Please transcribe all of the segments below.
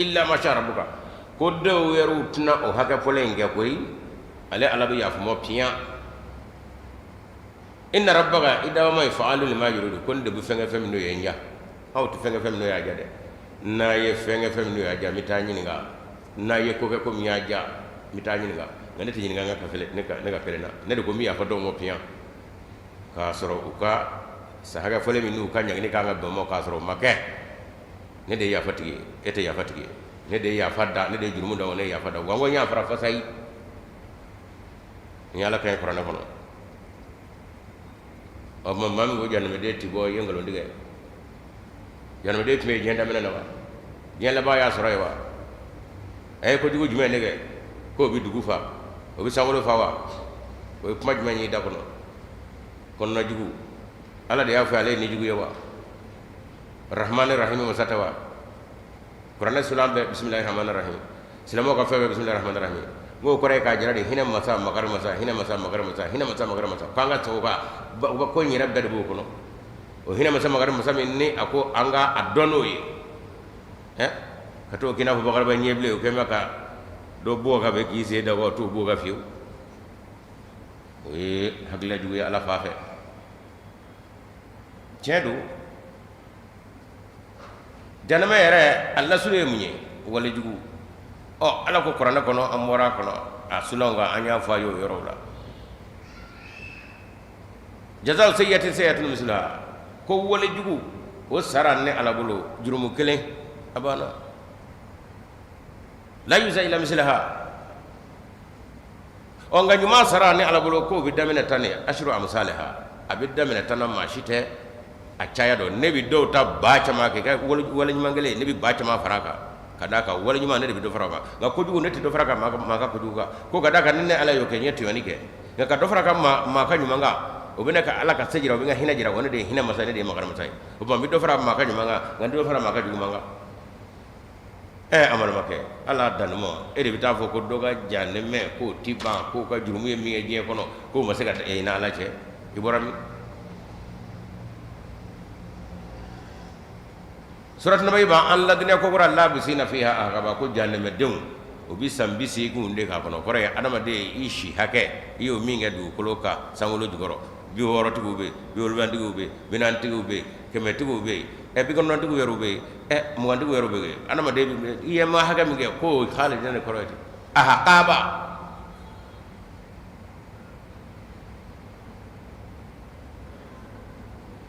Illa ma sha rabbuka, ko dɔw yɛrɛw tɛna o hakɛ fɔlen in kɛ koyi, ale Ala bɛ yafa ma piyan. Inna rabbaka, i dabama ye fa'alu lima yuridu, ko ne de bɛ fɛn kɛ fɛn min n'o ye n ja. Aw tɛ fɛn kɛ fɛn min n'o y'a ja dɛ. N'a ye fɛn kɛ fɛn min n'o y'a ja, n bɛ taa ɲininka. N'a ye ko kɛ ko min y'a ja, n bɛ taa ɲininka. Nka ne tɛ ɲininka n ka kelen, ne ka kelen na. Ne de ko n bɛ yafa dɔw ma piyan, k'a sɔrɔ u ka san hakɛ fɔlen min n'u ka ɲangini kan ka bɛn o ma, k'a sɔrɔ o ma kɛ. Ne de ye yafa tigi ye, e tɛ yafa tigi ye. Ne de ye yafa da, ne de ye jurumu da, wa ne ye yafa da. Wa n ko n yafara fasayi. Ni Ala ka ɲi kuranɛ kɔnɔ. Ɔ tuma maa min ko jahanamɛden ti bɔ, i ye nkalon tigɛ. Jahanamɛden tun bɛ yen diɲɛ daminɛ na wa? Diɲɛ laban y'a sɔrɔ yen wa? A ye kojugu jumɛn de kɛ k'o bɛ dugu fa, o bɛ sankolo fa wa? O ye kuma jumɛn y'i da kɔnɔ? Kɔnɔna jugu. Ala de y'a fɔ ale ye nijugu ye wa? Rahmani rahimi masa tɛ wa? Kuranɛ sulan bɛɛ bisimilahi rahmani rahim. Silamɛw ka fɛn bɛɛ bisimilahi rahmani rahim. N k'o kɔrɔ ye k'a jira de hinɛ masa makari masa hinɛ masa makari masa hinɛ masa makari masa k'an ka segin o kan, u ka ko in yɛrɛ bɛɛ de b'o kɔnɔ. O hinɛ masa makari masa min ni a ko an ka a dɔn n'o ye, ɛ ka t'o k'i n'a fɔ bakariba ɲɛbilen, o kɛn bɛ ka dɔ bɔ ka bɛ k'i sen da o t'o bɔ ka fiyewu. O ye hakilila jugu ye Ala fan fɛ. Tiɲɛ don, jahanama yɛrɛ a lasulu ye mun ye? Walejugu. Ɔ Ala ko kuranɛ kɔnɔ, an bɔra a kɔnɔ a sulanw kan, an y'a fɔ a ye o yɔrɔw la. Jazaw sayyi'atin sayyi'atun misluha, ko walejugu o sara ne Ala bolo jurumu kelen a banna. La yujza illa mislaha. Ɔ nka ɲuman sara ne Ala bolo k'o bɛ daminɛ tan de ashru amsaliha, a bɛ daminɛ tan na, maa si tɛ a caya dɔn. Ne bɛ dɔw ta ba caman kɛ, ka wale ɲuman kelen ne bɛ ba caman fara a kan, ka d'a kan wale ɲuman ne de bɛ dɔ fara o kan, nka kojugu ne tɛ dɔ fara ka maa ka kojugu kan, ko ka d'a kan ni ne Ala y'o kɛ n ye tɔɲɔni kɛ. Nka ka dɔ fara ka maa ka ɲuman kan, o bɛ ne ka Ala ka se jira, o bɛ n ka hinɛ jira, wa ne de ye hinɛ masa ye, ne de ye makari masa ye. O tuma n bɛ dɔ fara maa ka ɲuman kan, nka n tɛ dɔ fara maa ka juguman kan. Ɛ an balimakɛ, Ala danuma, e de bɛ taa fɔ ko dɔ ka jahanama k'o ti ban, k'o ka jurumu ye min kɛ diɲɛ kɔnɔ, k'o ma se ka i n'Ala cɛ, i bɔra min? Suratu Nabayi b'an ladɔnniya ko kura labisina fiha ahqaba, ko jahanamadenw o bɛ san 80 de k'a kɔnɔ. Kɔrɔ ye adamaden i si hakɛ i y'o min kɛ dugukolo kan sankolo jukɔrɔ, 60tigiw bɛ yen, 70tigiw bɛ yen, 40tigiw bɛ yen, 100tigiw bɛ yen, ɛ 90tigiw yɛrɛ bɛ yen, ɛ 20tigiw yɛrɛ bɛ yen. Adamaden i ye ma hakɛ min kɛ k'o khalidina de kɔrɔ ye ten ahqaba.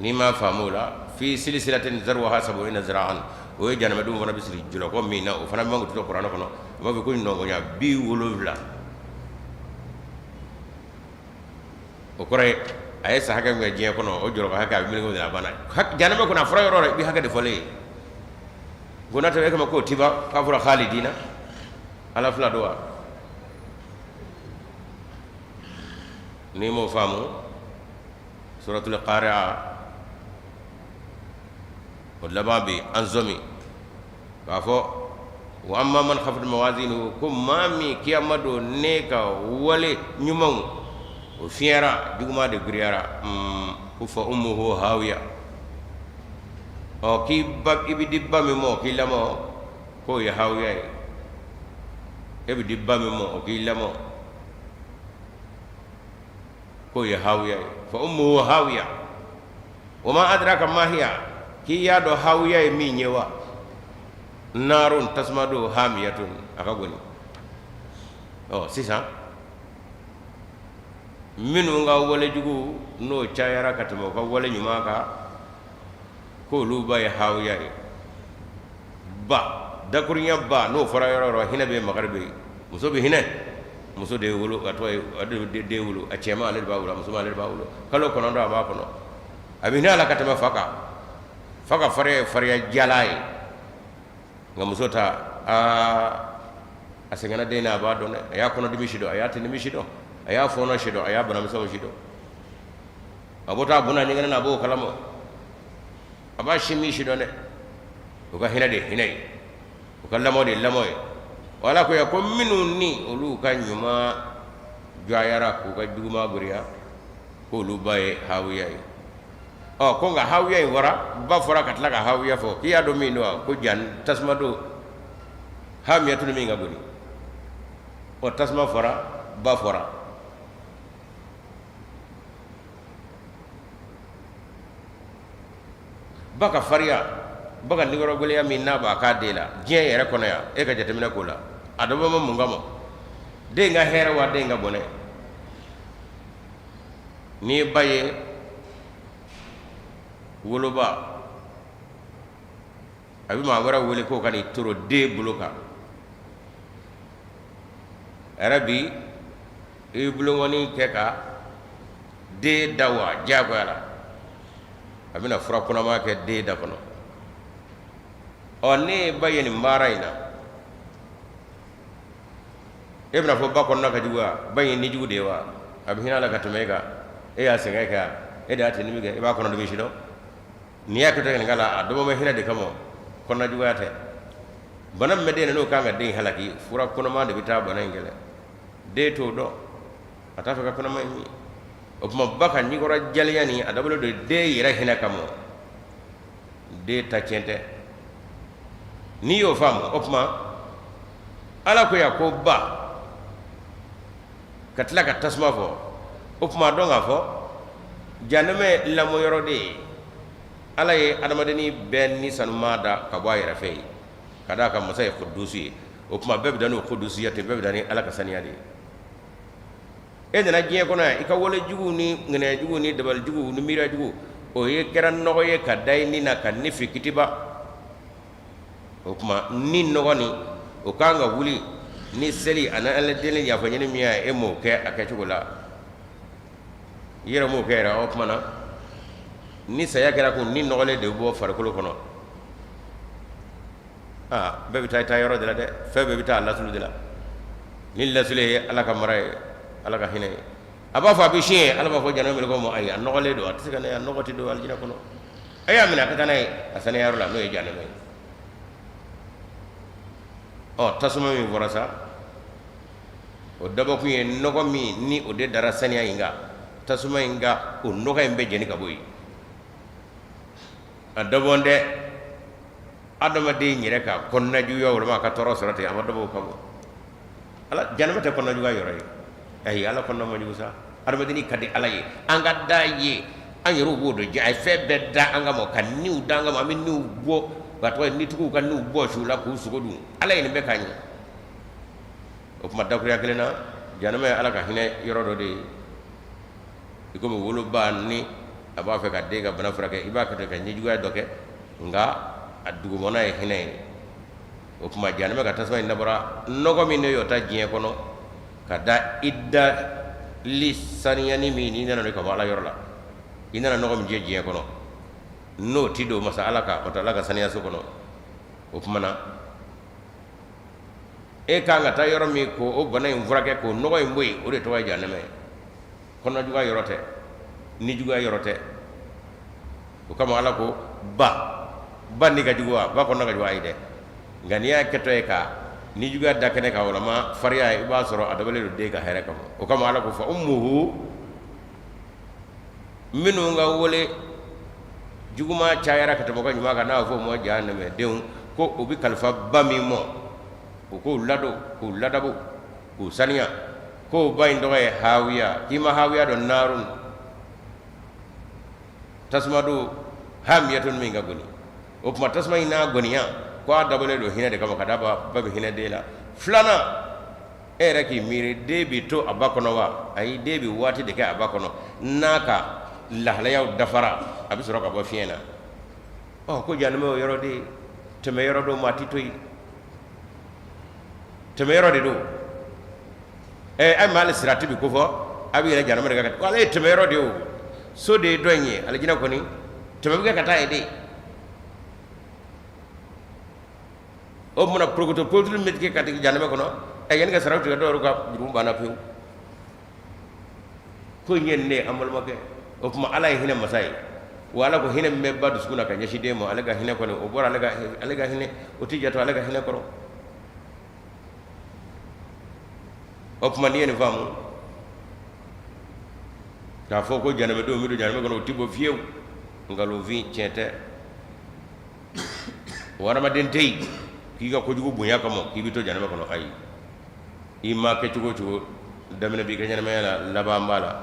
N'i m'a faamu o la, fi silsilatin zaruha sab'una zira'an, o ye jahanamadenw fana bɛ siri jɔlɔkɔ min na, o fana mankutu tɛ kuranɛ kɔnɔ, u b'a fɔ ko nɔngɔnya 70. O kɔrɔ ye a ye san hakɛ min kɛ diɲɛ kɔnɔ, o jɔlɔkɔ hakɛ a bɛ meleke o de la, a banna. Jahanama kɔnɔ a fɔra yɔrɔ o yɔrɔ i bɛ hakɛ de fɔlen ye. Ko n'a tɛ e kama k'o ti ban, k'a fɔra khalidina, Ala fila don wa? N'i m'o faamu, suratul qari'a o laban bɛ an sɔmi k'a fɔ wa amma man khafat mawazinuhu, ko maa min kiyama don ne ka wale ɲumanw o fiɲɛyara, juguman de giriyara, ko fa ummuhu hawiya. Ɔ k'i ba, i bɛ di ba min ma o k'i lamɔ, k'o ye hawiya ye. E bɛ di ba min ma o k'i lamɔ, k'o ye hawiya ye. Fa ummuhu hawiya wa ma adraka ma hiya, k'i y'a dɔn hawiya ye min ye wa? Narun, tasuma don, hamiyatun, a ka goni. Ɔ sisan minnu ka wale jugu n'o cayara ka tɛmɛ u ka wale ɲuman kan, k'olu ba ye hawiya ye. Ba dakurunya ba n'o fɔra yɔrɔ o yɔrɔ, hinɛ bɛ yen, makari bɛ yen. Muso bɛ hinɛ, muso de ye wolo, a tɔgɔ ye a de bɛ den wolo, a cɛman ale de b'a wolo, a musoman ale de b'a wolo, kalo 9 a b'a kɔnɔ, a bɛ hinɛ a la ka tɛmɛ fa kan. Fa ka farinya ye farinya jala ye, nka muso ta, aa a sɛgɛnna den na, a b'a dɔn dɛ, a y'a kɔnɔdimi si dɔn, a y'a tindimi si dɔn, a y'a fɔɔnɔ si dɔn, a y'a banamisɛnw si dɔn, a bɔ taa bonna ɲɛgɛnɛ na, a b'o kalama, a b'a sin min si dɔn dɛ. O ka hinɛ de ye hinɛ ye, o ka lamɔ de ye lamɔ ye. Ala ko ya ko minnu ni olu ka ɲuman jɔyara k'u ka juguman giriya, k'olu ba ye hawiya ye. Ɔ ko nka hawiya in fɔra, ba fɔra ka tila ka hawiya fɔ, k'i y'a dɔn min don wa? Ko jan tasuma don. Hamiyatun min ka goni. Ɔ, tasuma fɔra, ba fɔra. Ba ka farinya, ba ka nikɔrɔgɛlɛya min n'a b'a k'a den la diɲɛ yɛrɛ kɔnɔ yan, e ka jateminɛ k'o la, a dabɔ ma mun kama? Den ka hɛrɛ wa den ka bɔnɛ? N'i ye ba ye, woloba, a bɛ maa wɛrɛ wele k'o ka n'i toro den bolo kan. A yɛrɛ bi i bolonkɔni kɛ ka den da wa diyagoya la, a bɛna fura kunaman kɛ den da kɔnɔ. Ɔ, ne ye ba ye nin baara in na, e bɛna fɔ ba kɔnɔna ka jugu wa? Ba in ye nijugu de ye wa? A bɛ hinɛ a la ka tɛmɛ e kan. E y'a sɛgɛn kɛ, e de y'a tendimi kɛ, e b'a kɔnɔdimi si dɔn. N'i y'a kɛ nin la, a dabɔ bɛ hinɛ de kama, kɔnɔna juguya tɛ. Bana min bɛ den na, n'o kan ka den halaki, fura kunaman de bɛ taa bana in kɛlɛ. Den t'o dɔn, a t'a fɛ ka kunaman in min. O tuma ba ka ɲikɔrɔ jɛlenya nin, a dabɔlen don den yɛrɛ hinɛ kama, den ta tiɲɛ tɛ. N'i y'o faamu, o tuma Ala ko yan ko ba, ka tila ka tasuma fɔ, o tuma dɔn k'a fɔ janɛmɛ lamɔ yɔrɔ de ye. Ala ye adamadennin bɛɛ ni sanuma da ka bɔ a yɛrɛ fɛ yen, ka d'a kan masa ye kudusu ye. O tuma bɛɛ bɛ dan n'o kudusuya ten, bɛɛ bɛ dan ni Ala ka saniya de ye. E nana diɲɛ kɔnɔ yan, i ka wale jugu ni ŋaniya jugu ni dabali jugu ni miiriya jugu, o ye kɛra nɔgɔ ye ka da i ni na, ka ni fi kitiba. O tuma ni nɔgɔ nin, o kan ka wuli ni seli ani Ala deli, yafa ɲini min ye, e m'o kɛ a kɛcogo la, i yɛrɛ m'o kɛ yɛrɛ. O tuma na ni saya kɛra, ko ni nɔgɔlen de bɛ bɔ farikolo kɔnɔ. Aa, bɛɛ bɛ taa i taa yɔrɔ de la dɛ, fɛn bɛɛ bɛ taa a lasulu de la. Ni lasulu ye Ala ka mara ye, Ala ka hinɛ ye, a b'a fɔ a bɛ siɲɛ. Ala b'a fɔ janɛmɛ mɛlɛkɛw ma: ayi, a nɔgɔlen don, a tɛ se ka na yan, nɔgɔ tɛ don alijinɛ kɔnɔ, a y'a minɛ a ka taa n'a ye a saniya yɔrɔ la, n'o ye janɛmɛ ye. Ɔ, tasuma min fɔra sa, o dabɔkun ye nɔgɔ min ni o de dara saniya in kan, tasuma in ka o nɔgɔ in bɛɛ jeni ka bɔ yen. A dabɔn tɛ adamaden yɛrɛ ka kɔnɔnajuguya walima a ka tɔɔrɔ sɔrɔ ten, a ma dabɔ o kama. Ala, janɛmɛ tɛ kɔnɔnajuguya yɔrɔ ye. Ayi, Ala kɔnɔna man jugu sa. Adamadennin ka di Ala ye, an ka da ye, an yɛrɛw b'o dɔn. A ye fɛn bɛɛ da an kama, ka niw da an kama, an bɛ niw bɔ ka tɔgɔ ye, nitigiw ka niw bɔ su la k'u sogo dun. Ala ye nin bɛɛ k'an ye. O tuma dakuruya kelen na, janɛmɛ ye Ala ka hinɛ yɔrɔ dɔ de ye. I komi woloba ni a b'a fɛ ka den ka bana furakɛ, i b'a kɛ ka ɲɛjuguya dɔ kɛ, nka a dugumana ye hinɛ ye. O tuma janɛmɛ ka tasuma in dabɔra nɔgɔ min ne y'o ta diɲɛ kɔnɔ ka da i dali saniyani min n'i nana ka bɔ Ala yɔrɔ la, i nana nɔgɔ min jɛ diɲɛ kɔnɔ, n'o tɛ don masa Ala ka Ala ka saniyaso kɔnɔ. O tuma na e ka kan ka taa yɔrɔ min ko o bana in furakɛ, k'o nɔgɔ in bɔ yen, o de tɔgɔ ye janɛmɛ ye. Kɔnɔnajuguya yɔrɔ tɛ, nijuguya yɔrɔ tɛ. O kama Ala ko ba, ba ni ka jugu wa? Ba kɔnɔna ka jugu? Ayi dɛ, nka n'i y'a kɛtɔ ye ka nijuguya da kɛnɛ kan walama farinya, i b'a sɔrɔ a dabɔlen don den ka hɛrɛ kama. O kama Ala ko fa ummuhu, minnu ka wale juguman cayara ka tɛmɛ u ka ɲuman kan, n'a bɛ fɔ o ma jahanɛmɛdenw, ko u bɛ kalifa ba min ma, u k'u ladon, k'u ladabu, k'u saniya, k'o ba in tɔgɔ ye hawiya. K'i ma hawiya dɔn? Naarun, tasuma don, hamiyatun, min ka goni. O tuma tasuma in n'a goniya, ko a dabɔlen don hinɛ de kama, ka da ba bɛ hinɛ den la. Filanan, e yɛrɛ k'i miiri, den bɛ to a ba kɔnɔ wa? Ayi, den bɛ waati de kɛ a ba kɔnɔ, n'a ka lahalayaw dafara, a bɛ sɔrɔ ka bɔ fiɲɛ na. Ɔ, ko jahanama o yɔrɔ de ye tɛmɛ yɔrɔ don, maa tɛ to yen, tɛmɛ yɔrɔ de don. Ɛ, a ma hali sirati bɛ ko fɔ, a bɛ yɛlɛ jahanama de kan, ko ale ye tɛmɛ yɔrɔ de ye. O so de ye dɔ in ye, alijinɛ kɔni tɛmɛ bɛ kɛ ka taa yen de. O tuma porokoto porokoto min bɛ tigɛ ka tigɛ jahanama kɔnɔ, ɛ, yanni ka sara tigɛ, dɔw yɛrɛ ka jurumu banna pewu. Ko in ye nin de ye, an balimakɛ. O tuma Ala ye hinɛ masa ye wa. Ala ko hinɛ min bɛ ba dusukun na ka ɲɛsin den ma, ale ka hinɛ kɔni, o bɔra ale ka hinɛ, o tɛ jate ale ka hinɛ kɔrɔ. O tuma n'i ye nin faamu k'a fɔ ko jahanamadenw bɛ don jahanama kɔnɔ, u tɛ bɔ fiyewu, nkalonfin, tiɲɛ tɛ. O hadamaden tɛ yen. k'i ka kojugu bonya kama k'i bɛ to janɛmɛ kɔnɔ. Ayi, i ma kɛ cogo o cogo, daminɛ b'i ka ɲɛnamaya la, laban b'a la.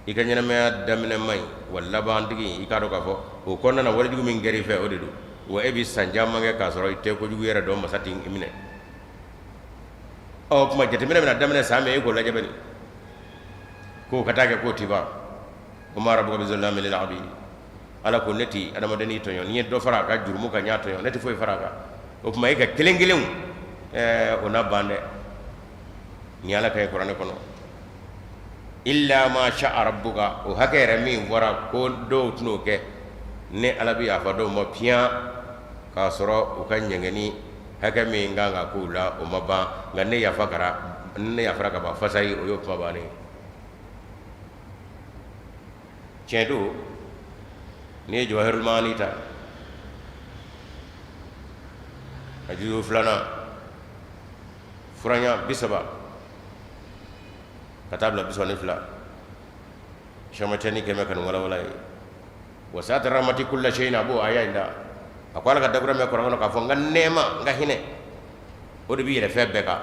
I ka ɲɛnamaya daminɛ man ɲi wa laban tigi, i k'a dɔn k'a fɔ o kɔnɔna na walejugu min kɛra i fɛ, o de don. Wa e bɛ san caman kɛ k'a sɔrɔ i tɛ kojugu yɛrɛ dɔn, masa t'i minɛ. Ɔ, o tuma jateminɛ bɛna daminɛ san min, e k'o lajɛ bani, k'o ka taa kɛ k'o tɛ ban. Wa ma rabbuka bizallamin lil abid. Ala ko ne tɛ adamadennin tɔɲɔ. Ni n ye dɔ fara a ka jurumu kan, n y'a tɔɲɔ, ne tɛ foyi fara a kan. O tuma e ka kelen kelenw, o na ban dɛ. Ni Ala ka ye kuranɛ kɔnɔ, illa ma sha rabbuka, o hakɛ yɛrɛ min fɔra ko dɔw tɛn'o kɛ, ne Ala bɛ yafa dɔw ma piyan k'a sɔrɔ u ka ɲɛngɛni hakɛ min kan ka k'u la, o ma ban. Nka ne yafa kɛra, ne yafara ka ban fasayi, o y'o kuma bannen ye. Tiɲɛ don, n'i ye Jawahirul Maani ta, a juzu filanan, furaɲa 30 ka taa bila 32, Sɛki Tijani kɛmɛ ka nin walawala ye. Wasiat rahmati kulla shay'in, a b'o aya in da. A ko Ala ka dakura mɛn kuranɛ kɔnɔ k'a fɔ n ka nɛɛma, n ka hinɛ, o de bɛ yɛlɛ fɛn bɛɛ kan.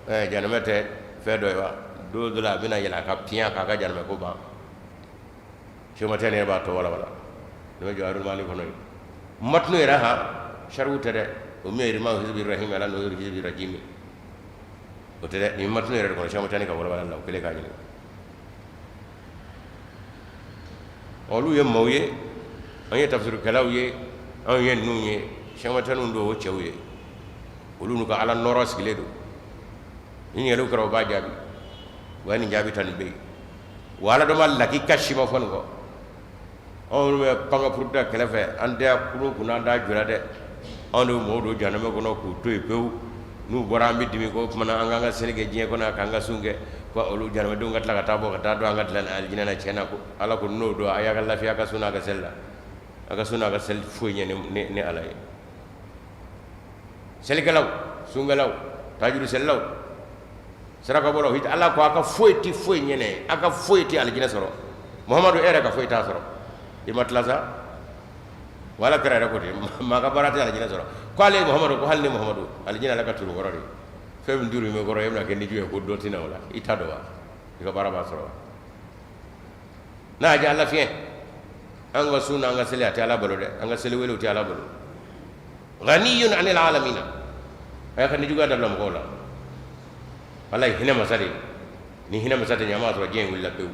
Ɛɛ, janɛmɛ tɛ fɛn dɔ ye wa? Don dɔ la a bɛna yɛlɛ a kan piyan k'a ka janɛmɛ ko ban. Sɛki Tijani yɛrɛ b'a tɔ walawala nin bɛ Jawahirul Maani kɔnɔ yen. Matnu yɛrɛ ha sarihu tɛ dɛ, o min ye rimahu hizbi rahim ala n'o hizbi rajimi, o tɛ dɛ. Nin matnu yɛrɛ de kɔnɔ, Sɛki Tijani ka walawala la, o kɛlen k'a ɲini. Olu ye maaw ye, an ye tafsirikɛlaw ye, anw ye ninnu ye, Sɛki Tijani don, o cɛw ye, olu n'u ka Ala nɔɔrɔ sigilen don. Ni ɲininkaliw kɛra, o b'a jaabi wa nin jaabi ta nin bɛ yen wa. Ala dɔn lakika si ma fɔ nin kɔ. Anw bɛ panka da kɛrɛfɛ, an tɛ kurun kunna, an t'a jɔ dɛ. Anw de bɛ mɔgɔw don janɛmɛ kɔnɔ k'u to yen pewu. N'u bɔra, an bɛ dimi ko o tuma na an k'an ka seli kɛ diɲɛ kɔnɔ, k'an ka sun kɛ, ko olu janɛmɛdenw ka tila ka taa bɔ ka taa don an ka dilan alijinɛ na. Tiɲɛ na, ko Ala ko n'o don, a y'a ka lafiya a ka sun n'a ka seli la. A ka sun n'a ka seli foyi ɲɛ ne Ala ye. Selikɛlaw, sunkɛlaw, tajuru selilaw, sarakabɔlaw, Ala ko a ka foyi tɛ foyi ɲɛ ne ye, a ka foyi tɛ alijinɛ sɔrɔ. Muhamadu, e yɛrɛ ka foyi t'a sɔrɔ. I ma tila sa wa? Ala kira yɛrɛ ko ten, maa ka baara tɛ alijinɛ sɔrɔ. Ko ale ye Muhamadu, ko hali ni Muhamadu, alijinɛ Ala ka turu kɔrɔ de ye. Fɛn min turu bɛ kɔrɔ, e bɛna kɛ ni jumɛn ye ko dɔ tɛna o la? I t'a dɔn wa? I ka baara b'a sɔrɔ wa? N'a y'a diya, Ala fiɲɛ an ka sun n'an ka seli, a tɛ Ala balo dɛ. An ka seli welew tɛ Ala balo. Ghaniyun anil alamina. A y'a ka nijuguya dabila mɔgɔw la. Ala ye hinɛ masa de ye. Ni hinɛ masa tɛ ɲɛ, an b'a sɔrɔ diɲɛ in wulila pewu.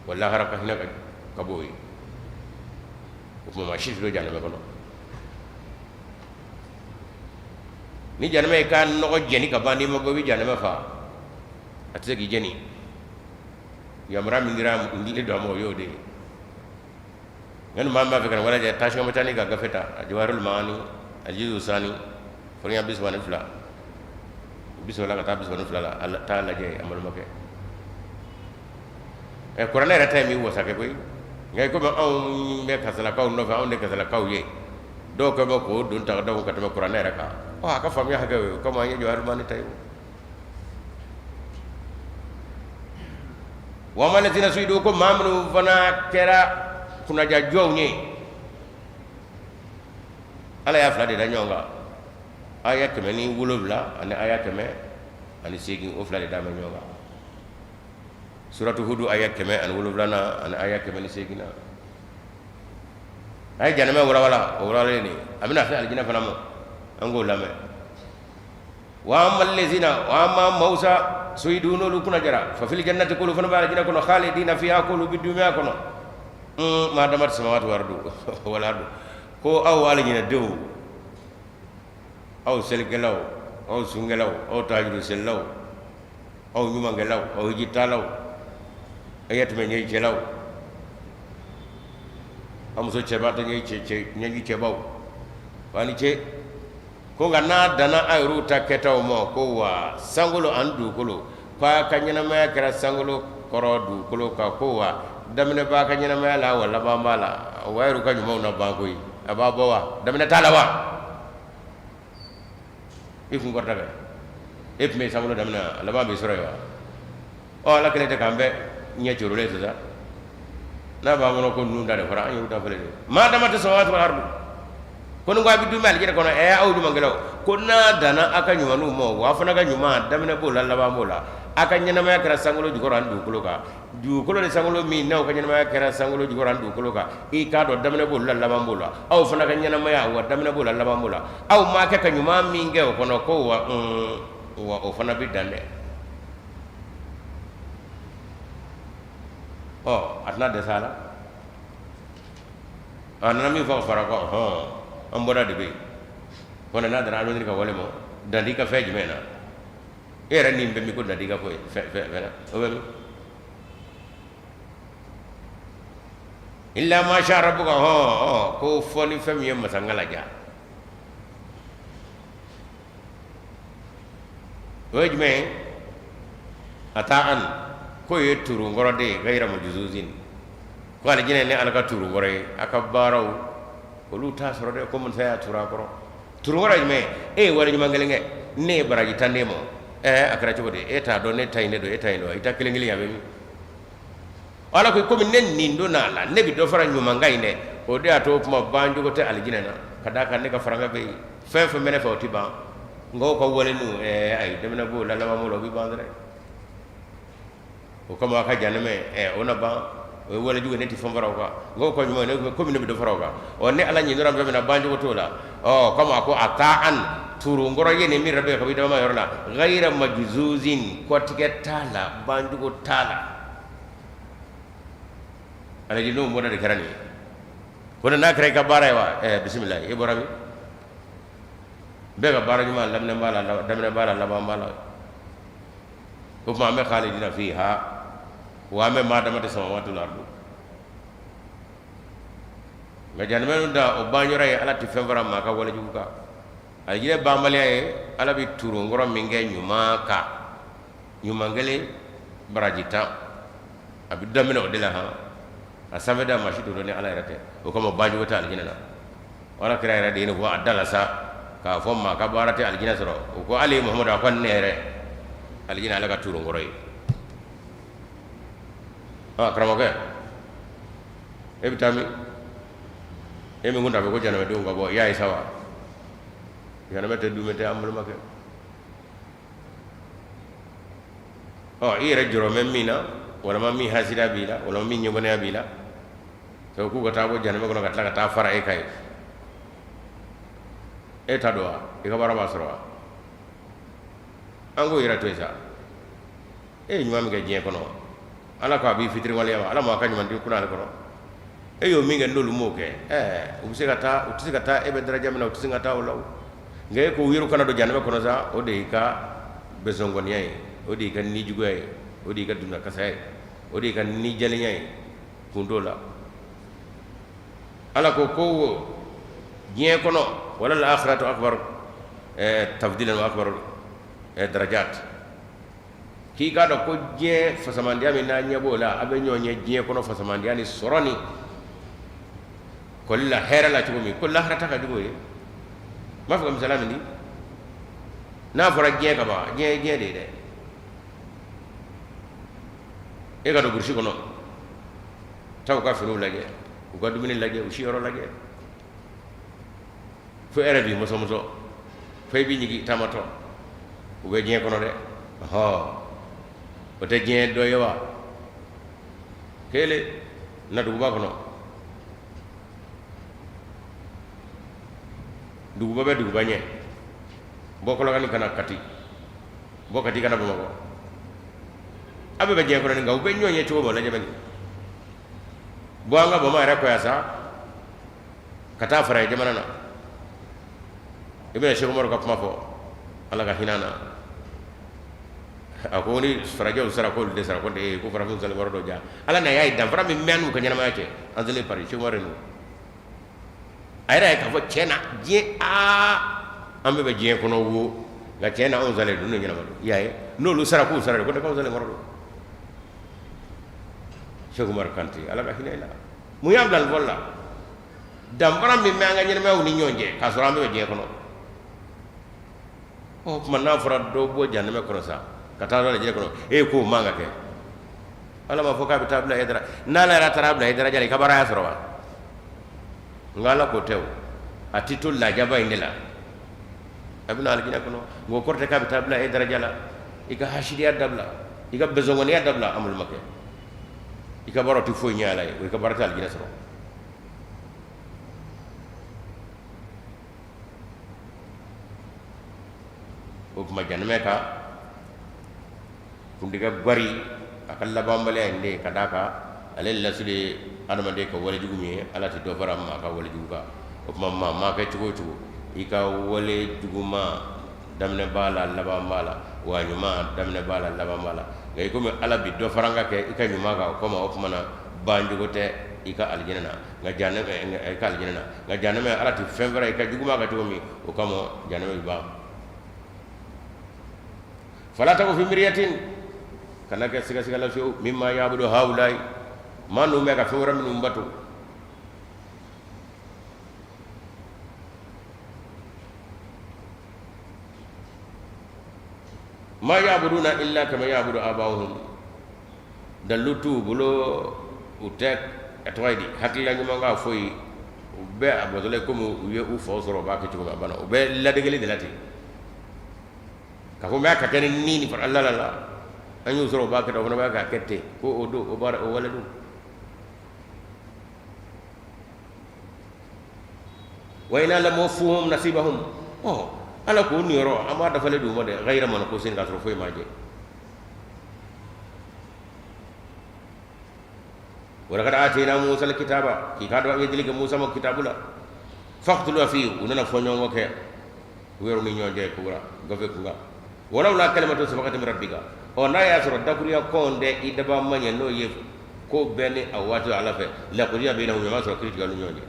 Wa lahara ka hinɛ ka b'o ye. O tuma maa si tɛ don jahanama kɔnɔ. Ni jahanama ye ka nɔgɔ jeni ka ban, n'i ma bɔ, i bɛ jahanama fa, a tɛ se k'i jeni. Yamaruya min dira n don a ma, o y'o de ye. Nka ni maa min b'a fɛ ka nin walajɛ, taa Sɛki Tijani ka gafe ta, a Jawahirul Maani, aljuzu sani, fɔriɲɛ 32, 30 la ka taa 32 la, a t'a lajɛ. An balimakɛ, ɛ, kuranɛ yɛrɛ ta ye min wasa kɛ koyi. Nka komi anw bɛ kasalakaw nɔfɛ, anw de kasalakaw ye, dɔw kɛ bɛ k'o don ta dɔw ka tɛmɛ kuranɛ yɛrɛ kan. Ɔ, a ka faamuya hakɛ o ye, komi an ye Jawahirul Maani ta ye. Wa amma lazina suidu, ko maa minnu fana kɛra kunnaja jɔnw ye, Ala y'a fila de da ɲɔgɔn kan, aya 107 ani aya 108, o fila de da bɛ ɲɔgɔn kan. Suratu Hudu aya 107nan ani aya 108nan, a ye janɛmɛ walawala, o walawalalen de a bɛna se alijinɛ fana ma, an k'o lamɛn. Wa amma lazina, wa amma maaw sa, suidu, n'olu kunna jara, fa fil jannati, k'olu fana bɛ alijinɛ kɔnɔ, khalidina fiha, k'olu bɛ duumɛ a kɔnɔ, ma damat samawati wal ardu wal ardu. Ko aw alijinɛdenw, aw selikɛlaw, aw sunkɛlaw, aw tahajuru selilaw, aw ɲumankɛlaw, aw hijitaalaw, aw yatimɛ ɲɛji cɛlaw, aw muso cɛbatɔ ɲɛji cɛbaw, ko a ni ce. Ko nka n'a danna a yɛrɛw ta kɛtaw ma, ko wa sankolo ani dugukolo, ko a ka ɲɛnamaya kɛra sankolo kɔrɔ, dugukolo kan, ko wa daminɛ b'a ka ɲɛnamaya la wa laban b'a la, wa yɛrɛw ka ɲumanw na ban koyi. A b'a bɔ wa daminɛ t'a la wa? I kun kɔrɔta kɛ, e tun bɛ sankolo daminɛ, a laban b'i sɔrɔ yen wa? Ɔ, Ala kelen tɛ k'an bɛɛ ɲɛ corolen sisan n'a b'an kɔnɔ ko ninnu da de fɔra, an yɛrɛw ta filɛ de. Ma damati samawati wal ardu. Ko ni ko a bɛ duumɛ alijinɛ kɔnɔ, ɛ aw ɲumankɛlaw, ko n'a danna aw ka ɲumanw ma, wa aw fana ka ɲuman daminɛ b'o la, laban b'o la. Aw ka ɲɛnamaya kɛra sankolo jukɔrɔ ani dugukolo kan, dugukolo ni sankolo min n'aw ka ɲɛnamaya kɛra sankolo jukɔrɔ ani dugukolo kan, i k'a dɔn daminɛ b'o la, laban b'o la. Aw fana ka ɲɛnamaya, wa daminɛ b'o la, laban b'o la. Aw maa kɛ ka ɲuman min kɛ o kɔnɔ, ko wa wa o fana bɛ dan dɛ. Ɔ a tɛna dɛsɛ a la. A nana min fɔ ka fara kan, hɔn, an bɔra de bɛ yen ko n'a dara an ka wale ma dan t'i ka fɛn jumɛn na? E yɛrɛ nin bɛ min ko dan t'i ka fɛn na, o bɛ min? Illa ma sha rabbuka, hɔn, ko fɔ ni fɛn min ye masa ladiya. O ye jumɛn ye? Ata'an, k'o ye turunkɔrɔ de ye, gayira majuzuzin, ko alijinɛ ne Ala ka turunkɔrɔ ye. A ka baaraw olu t'a sɔrɔ dɛ, ko masa y'a turu a kɔrɔ. Turunkɔrɔ ye jumɛn ye? E ye wale ɲuman kelen kɛ, ne ye baraji 10 d'e ma. Ɛɛ, a kɛra cogo di? E t'a dɔn ne ta in de don, e ta in don, i ta kelen kelen a bɛ min? Ala ko komi ne nin donna a la, ne bɛ dɔ fara ɲuman kan in dɛ. O de y'a to o tuma bancogo tɛ alijinɛ na, ka d'a kan ne ka faranga bɛ yen, fɛn fɛn bɛ ne fɛ o tɛ ban. Nka o ka wale ninnu, ɛɛ ayi, daminɛ b'o la, laban b'o la, o bɛ ban dɛ. O kama a ka janɛmɛ, o na ban, o ye wale jugu ye, ne tɛ fɛn fara o kan. Nka o ka ɲuman, ne komi ne bɛ dɔ fara o kan. Ɔ ne Ala ɲin dɔrɔn fɛn min na, bancogo t'o la. Ɔ kama a ko ata'an, turunkɔrɔ ye nin min yɛrɛ bɛ ka bɔ i dama yɔrɔ la, gayira majuzuzin, kɔtigɛ t'a la, bancogo t'a la. Alijinɛw bɔra de kɛra nin ye. Ko n'a kɛra i ka baara ye wa, ɛɛ bisimila, i bɔra min? Bɛɛ ka baara ɲuman daminɛ b'a la, daminɛ b'a la, laban b'a la. O tuma an bɛ khalidina fiha, wa an bɛ ma damati samawati wal ardu. Nka jahanama da o ban yɔrɔ ye, Ala tɛ fɛn fara maa ka walejugu kan. Alijinɛ banbaliya ye, Ala bɛ turunkɔrɔ min kɛ ɲuman kan, ɲuman kelen baraji 10, a bɛ daminɛ o de la. Han, a sanfɛ da maa si t'o dɔn ni Ala yɛrɛ tɛ. O kama bancogo tɛ alijinɛ na. Ala kira yɛrɛ de ye nin fɔ a da la sa, k'a fɔ maa ka baara tɛ alijinɛ sɔrɔ. O ko ale Muhamadu, a ko ne yɛrɛ alijinɛ Ala ka turunkɔrɔ ye. Aa karamɔgɔkɛ, e bɛ taa min? E min kun t'a fɛ ko jahanamadenw ka bɔ, i y'a ye sa wa? Jahanama tɛ dumɛ tɛ, an balimakɛ. Ɔ i yɛrɛ jɔrɔ bɛ min na, walima min hasida b'i la, walima min ɲɛgɔnɛya b'i la, sabu k'u ka taa bɔ jahanama kɔnɔ ka tila ka taa fara e kan yen, e ta don wa? I ka baara b'a sɔrɔ wa? An k'o yɛrɛ to yen sa. E ye ɲuman min kɛ diɲɛ kɔnɔ, Ala ko a b'i fitiriwaleya wa? Ala ma ka ɲuman di kunna ale kɔrɔ. E y'o min kɛ, n'olu m'o kɛ, ɛɛ u bɛ se ka taa, u tɛ se ka taa e bɛ daraja min na, u tɛ se ka taa o la. Nka e k'u yɛrɛ kana don jahanama kɔnɔ sa, o de y'i ka besɔngɔniya ye, o de y'i ka nijuguya ye, o de y'i ka dundakasaya ye, o de y'i ka nijalenya ye. Kun t'o la. Ala ko ko diɲɛ kɔnɔ, walal akhiratu akbar tafdilan wa akbar darajat, k'i k'a dɔn ko diɲɛ fasamandiya min n'a ɲɛ b'o la, a bɛ ɲɔgɔn ye diɲɛ kɔnɔ fasamandiya ni sɔrɔ ni kɔli la hɛrɛ la cogo min, ko lahara ta ka jugu o ye. N b'a fɛ ka misaliya min di, n'a fɔra diɲɛ ka ban, diɲɛ ye diɲɛ de ye dɛ. E ka don burusi kɔnɔ, taa u ka finiw lajɛ, u ka dumuni lajɛ, u siyɔrɔ lajɛ, fo e yɛrɛ b'i mɔsɔmɔsɔ, fo i b'i ɲigin taamatɔ. U bɛ diɲɛ kɔnɔ dɛ. Ɔhɔ, o tɛ diɲɛ dɔ ye wa? Kelen na duguba kɔnɔ, duguba bɛ duguba ɲɛ, bɔ Kɔlɔkani ka na Kati, bɔ Kati ka na Bamakɔ, a bɛɛ bɛ diɲɛ kɔnɔ, nka u bɛ ɲɔgɔn ye cogo min, o lajɛ bani. Bɔ an ka Bama yɛrɛ kɔ yan sa, ka taa farajɛ jamana na, i bɛna Sɛki Umaru ka kuma fɔ, Ala ka hinɛ na. A ko ni farajɛw sara k'olu de sara, ko de ko farafin salen kɔrɔ dɔ ja Ala n'a y'a ye danfara min bɛ an n'u ka ɲɛnamaya cɛ. An selen Paris, Sɛki Umaru ninnu, a yɛrɛ ye k'a fɔ tiɲɛ na diɲɛ, aa an bɛɛ bɛ diɲɛ kɔnɔ wo, nka tiɲɛ na anw salen don, n'u ɲɛnama don. I y'a ye, n'olu sara k'u sara de, ko ne k'anw salen kɔrɔ don. Sɛki Umaru Kante, Ala ka hinɛ i la. Mun y'a bila nin fɔli la? Danfara min bɛ an ka ɲɛnamayaw ni ɲɔgɔn cɛ, k'a sɔrɔ an bɛɛ bɛ diɲɛ kɔnɔ. O tuma n'a fɔra dɔ bɔ jahanama kɔnɔ sa ka taa alijinɛ kɔnɔ, e k'o man ka kɛ. Ala m'a fɔ k'a bɛ taa bila e n'ala yɛrɛ taara bila e daraja la, i ka baara y'a sɔrɔ wa? Nka Ala k'o tɛ o. A tɛ to lajaba in de la, a bɛ na alijinɛ kɔnɔ. Nka o kɔrɔ tɛ k'a bɛ taa bila e daraja la. I ka hasidiya dabila, i ka besɔngɔniya dabila, an balimakɛ. I ka baara tɛ foyi ɲɛ Ala ye, o i ka baara tɛ alijinɛ sɔrɔ. O tuma janɛmɛ ka kuntigɛ gari a ka labanbaliya in de ye, ka d'a kan ale lasili ye adamaden ka walejugu min ye, Ala tɛ dɔ fara maa ka walejugu kan. O tuma maa maa kɛ cogo o cogo, i ka wale juguman daminɛ b'a la, laban b'a la, wa ɲuman daminɛ b'a la, laban b'a la. Nka i komi Ala bi dɔ fara an ka kɛ i ka ɲuman kan, o kama o tuma na bancogo tɛ i ka alijinɛ na. Nka janɛmɛ, i ka alijinɛ na, nka janɛmɛ, Ala tɛ fɛn fara i ka juguman kan cogo min, o kama janɛmɛ bɛ ban. Fala taku fi miriyatin, kana kɛ sigasiga la fiyewu, mimma yabudu haulayi, maa ninnu bɛ ka fɛn wɛrɛ minnu bato. Ma yabuduna illa kama yabudu abahum, dalilu t'u bolo, u tɛ a tɔgɔ ye di, hakilila ɲuman kan foyi. U bɛ a batola komi u ye u faw sɔrɔ u b'a kɛ cogo min, a banna. U bɛ ladegeli de la ten, k'a fɔ n b'a ka kɛ ni nin fara la la la, an y'u sɔrɔ u b'a kɛ ten, o fana b'a k'a kɛ ten, ko o don, o baara, o wale don. Wa inna lamuwaffuhum nasibahum, ɔ Ala k'o niyɔrɔ an b'a dafalen d'u ma dɛ, ghayra manqusin, k'a sɔrɔ foyi ma jɛ. Walakad atayna Musa alkitaba, k'i k'a dɔn an ye dili kɛ Musa ma kitabu la, fakhtulifa fihi, u nana fɔ ɲɔgɔn kɔ kɛ u yɛrɛ ni ɲɔgɔn cɛ ko gafe kunkan. Walawla kalimatu sabaqat min rabbika, ɔ n'a y'a sɔrɔ dakurunya kɔn tɛ i dabaa ma ɲɛ, n'o ye ko bɛɛ ni a waati Ala fɛ, laqudiya bainahum, ɲama sɔrɔ kiri tigɛ ni ɲɔgɔn cɛ.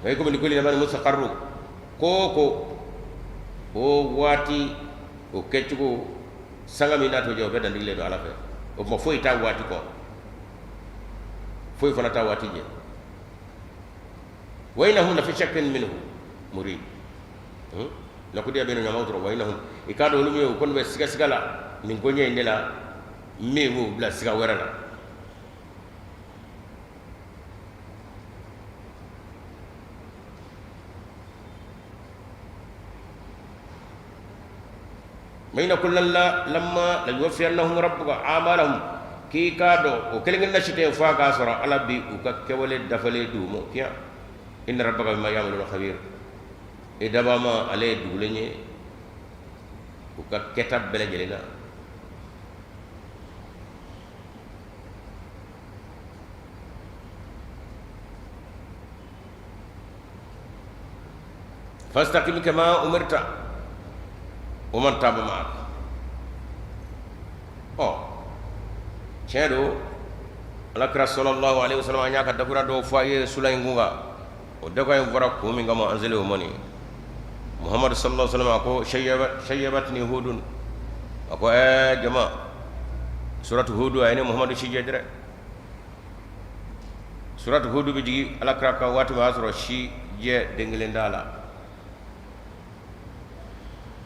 Nka komi likulli naba'in mustaqarru, ko o waati o kɛcogo sanga min n'a to jɛ, o bɛɛ dantigilen don Ala fɛ. O tuma foyi t'a waati kɔ, foyi fana t'a waati jɛ. Wa innahum lafi shakkin minhu murib, laqudiya bainahum, ɲama sɔrɔ. Wa innahum, i k'a dɔn olu min ye, u kɔni bɛ sigasiga la nin koɲɛ in de la, min b'u bila siga wɛrɛ la. Wa inna kullan lamma layuwaffiyannahum rabbuka a'malahum, k'i k'a dɔn o kelen kelenna si tɛ yen f'a k'a sɔrɔ Ala bi u ka kɛwale dafalen d'u ma. Kiya inna rabbaka bima ya'maluna khabir, e dabaa ma ale ye dugulen ye u ka kɛta bɛɛ lajɛlen na. Fastaqim kama umirta wa man taba ma'ak. Ɔ tiɲɛ don, alakira sallallahu alaihi wasallam, an y'a ka dakura dɔw fɔ a ye sura in kun kan. O dakura in fɔra kun min kama, an selen o ma nin, Muhamadu sallallahu alaihi wasallam a ko shayyabatni hudun, a ko ɛɛ jama, suratu hudu a ye ne Muhamadu si jɛ dɛ. Suratu hudu bɛ jigin alakira kan waati min, o y'a sɔrɔ si jɛ den kelen t'a la.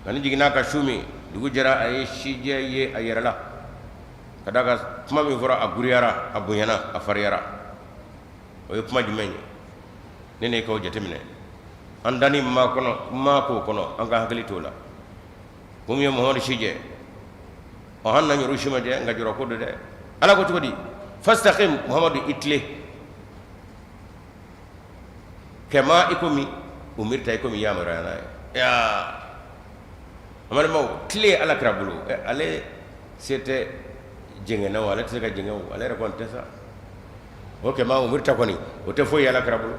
Nka nin jiginna a kan su min, dugu jɛra, a ye si jɛ ye a yɛrɛ la, ka d'a kan kuma min fɔra, a guruyara, a bonyana, a fariyara. O ye kuma jumɛn ye? Ne n'e k'o jateminɛ, an danni ma kɔnɔ, ma k'o kɔnɔ, an ka hakili t'o la. Kun min ye Muhamadu si jɛ, ɔ hali n'an yɛrɛ si ma jɛ, nka jɔrɔ ko don dɛ. Ala ko cogo di? Fastaqim, Muhamadu i tilen, kama i komi umirta, i komi yamaruyana ye. Yaa an balimaw, tilen ala kira bolo, ale se tɛ jɛngɛnna o, ale tɛ se ka jɛngɛ o, ale yɛrɛ kɔni tɛ sa o. Kama umirta kɔni, o tɛ foyi ye ala kira bolo.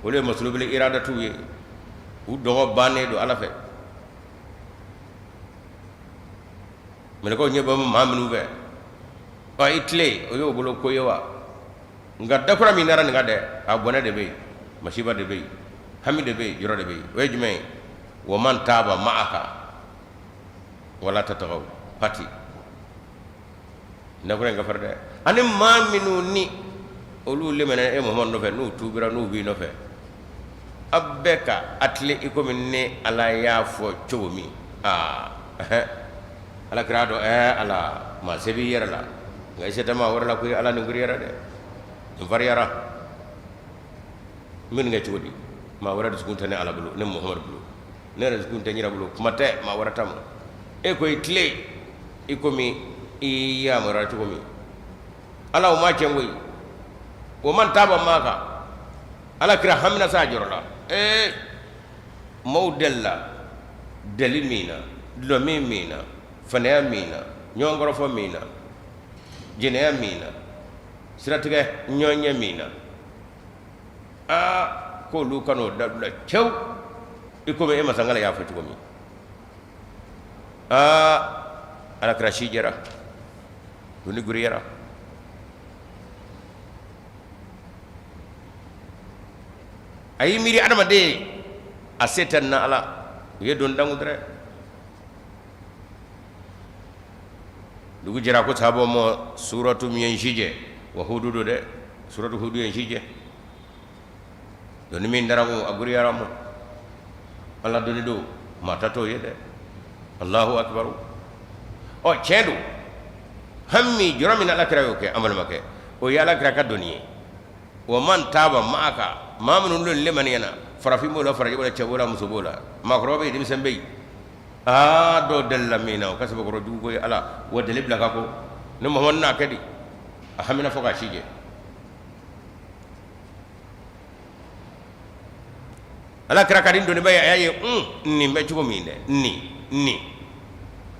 Olu ye maslubul iradatuw ye, u dɔgɔ bannen don ala fɛ. Mɛlɛkɛw ɲɛ bɛ maa minnu fɛ, ɔ i tilen, o y'o bolo ko ye wa? Nka dakura min nana nin kan dɛ, a bɔnɛ de bɛ yen, masiba de bɛ yen, hami de bɛ yen, jɔrɔ de bɛ yen. O ye jumɛn ye? Wa man taba ma'aka wala tatagaw pati, dakura in ka farin dɛ. Ani maa minnu ni olu limaniya e Muhamadu nɔfɛ, n'u tuubira, n'u b'i nɔfɛ, a bɛɛ ka a tilen i komi ne Ala y'a fɔ cogo min. Aa ala kira dɔn, ɛɛ ala maa se b'i yɛrɛ la, nka i se tɛ maa wɛrɛ la koyi. Ala nin giriyara dɛ, nin fariyara. N bɛ nin kɛ cogo di? Maa wɛrɛ dusukun tɛ ne Ala bolo, ne Muhamadu bolo, ne yɛrɛ dusukun tɛ n yɛrɛ bolo, kuma tɛ maa wɛrɛ ta ma. E ko i tilen i komi i yamaruya cogo min. Ala o ma cɛn koyi. Wa man taba maaka, Ala kira hamina sa a jɔrɔla. Ee maaw delila deli min na, dulɔ min min na, fanaya min na, ɲɔgɔn kɔrɔfɔ min na, jɛnɛya min na, siratigɛ ɲɔgɔn ɲɛ min na, aa k'olu kan'o dabila cɛw i komi e masankala y'a fɔ cogo min. Aa ala kira si jɛra, doni giriyara. A y'i miiri adamaden a se tɛ na ala u ye don dangu dɛ. Dugu jɛra ko sahabaw ma suratu min ye n si jɛ wa hudu don dɛ, suratu hudu ye n si jɛ. Doni min dara ko a giriyara ma, ala doni don, maa ta t'o ye dɛ. Alahu akibaru. Ɔ tiɲɛ don, hami jɔrɔ min ala kira y'o kɛ, an balimakɛ, o ye ala kira ka doni ye. Wa man taba maaka, maa minnu don lemaniyana, farafin b'o la, farajɛ b'o la, cɛ b'o la, muso b'o la, maakɔrɔba bɛ yen, denmisɛn bɛ yen. Aa dɔw delila min na o ka sɛbɛkɔrɔ jugu ko ye ala wa deli bila ka ko ni Muhamadu n'a kɛ di, a hamina fo k'a si jɛ. Ala kira ka nin doniba ye, a y'a ye un nin bɛ cogo min dɛ, nin nin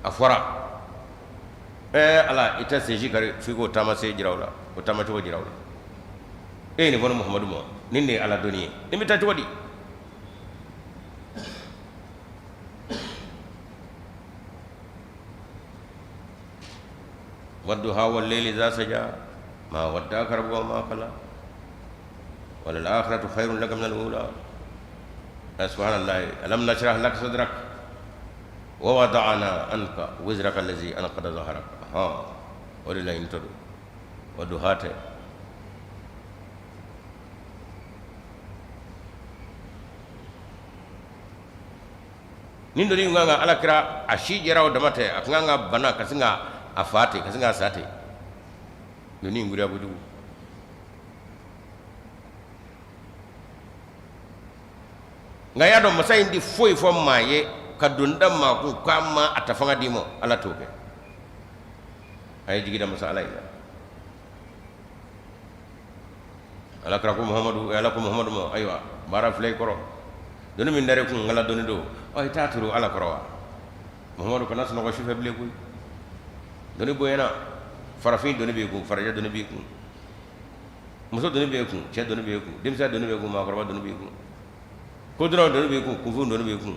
a fɔra ɛɛ ala i tɛ sen kari f'i k'o taamasen jira u la, o taamacogo jira u la. E ye nin fɔ ne Muhamadu ma, nin de ye ala doni ye, nin bɛ taa cogo di? Wadduha wal layli iza saja ma wadda'aka rabbuka wa ma qala walal akhiratu khayrun laka minal ula. Subhanallah, alam nashrah laka sadrak wa wada'na anka wizraka allazi anqada dhahrak. O de la in to don wadduha tɛ. Nin doni kan ka ala kira a si jɛra o dama tɛ, a kan ka bana ka sin ka a fa ten, ka sin ka sa ten. Doni in giriya kojugu. Nka y'a dɔn masa in tɛ foyi fɔ maa ye ka don da maa kun k'a ma a ta fanga d'i ma, ala t'o kɛ. A ye jigi da masa ala in kan. Ala kira ko Muhamadu, ala ko Muhamadu ma, ayiwa baara filɛ i kɔrɔ, doni min dar'i kun ala doni don, ɔ i t'a turu ala kɔrɔ wa? Muhamadu kana sunɔgɔ sufɛ bilen koyi, doni bonyana, farafin doni b'i kun, farajɛ doni b'i kun, muso doni b'i kun, cɛ doni b'i kun, denmisɛn doni b'i kun, maakɔrɔba doni b'i kun, kodɔnnaw doni b'i kun, kunfin doni b'i kun.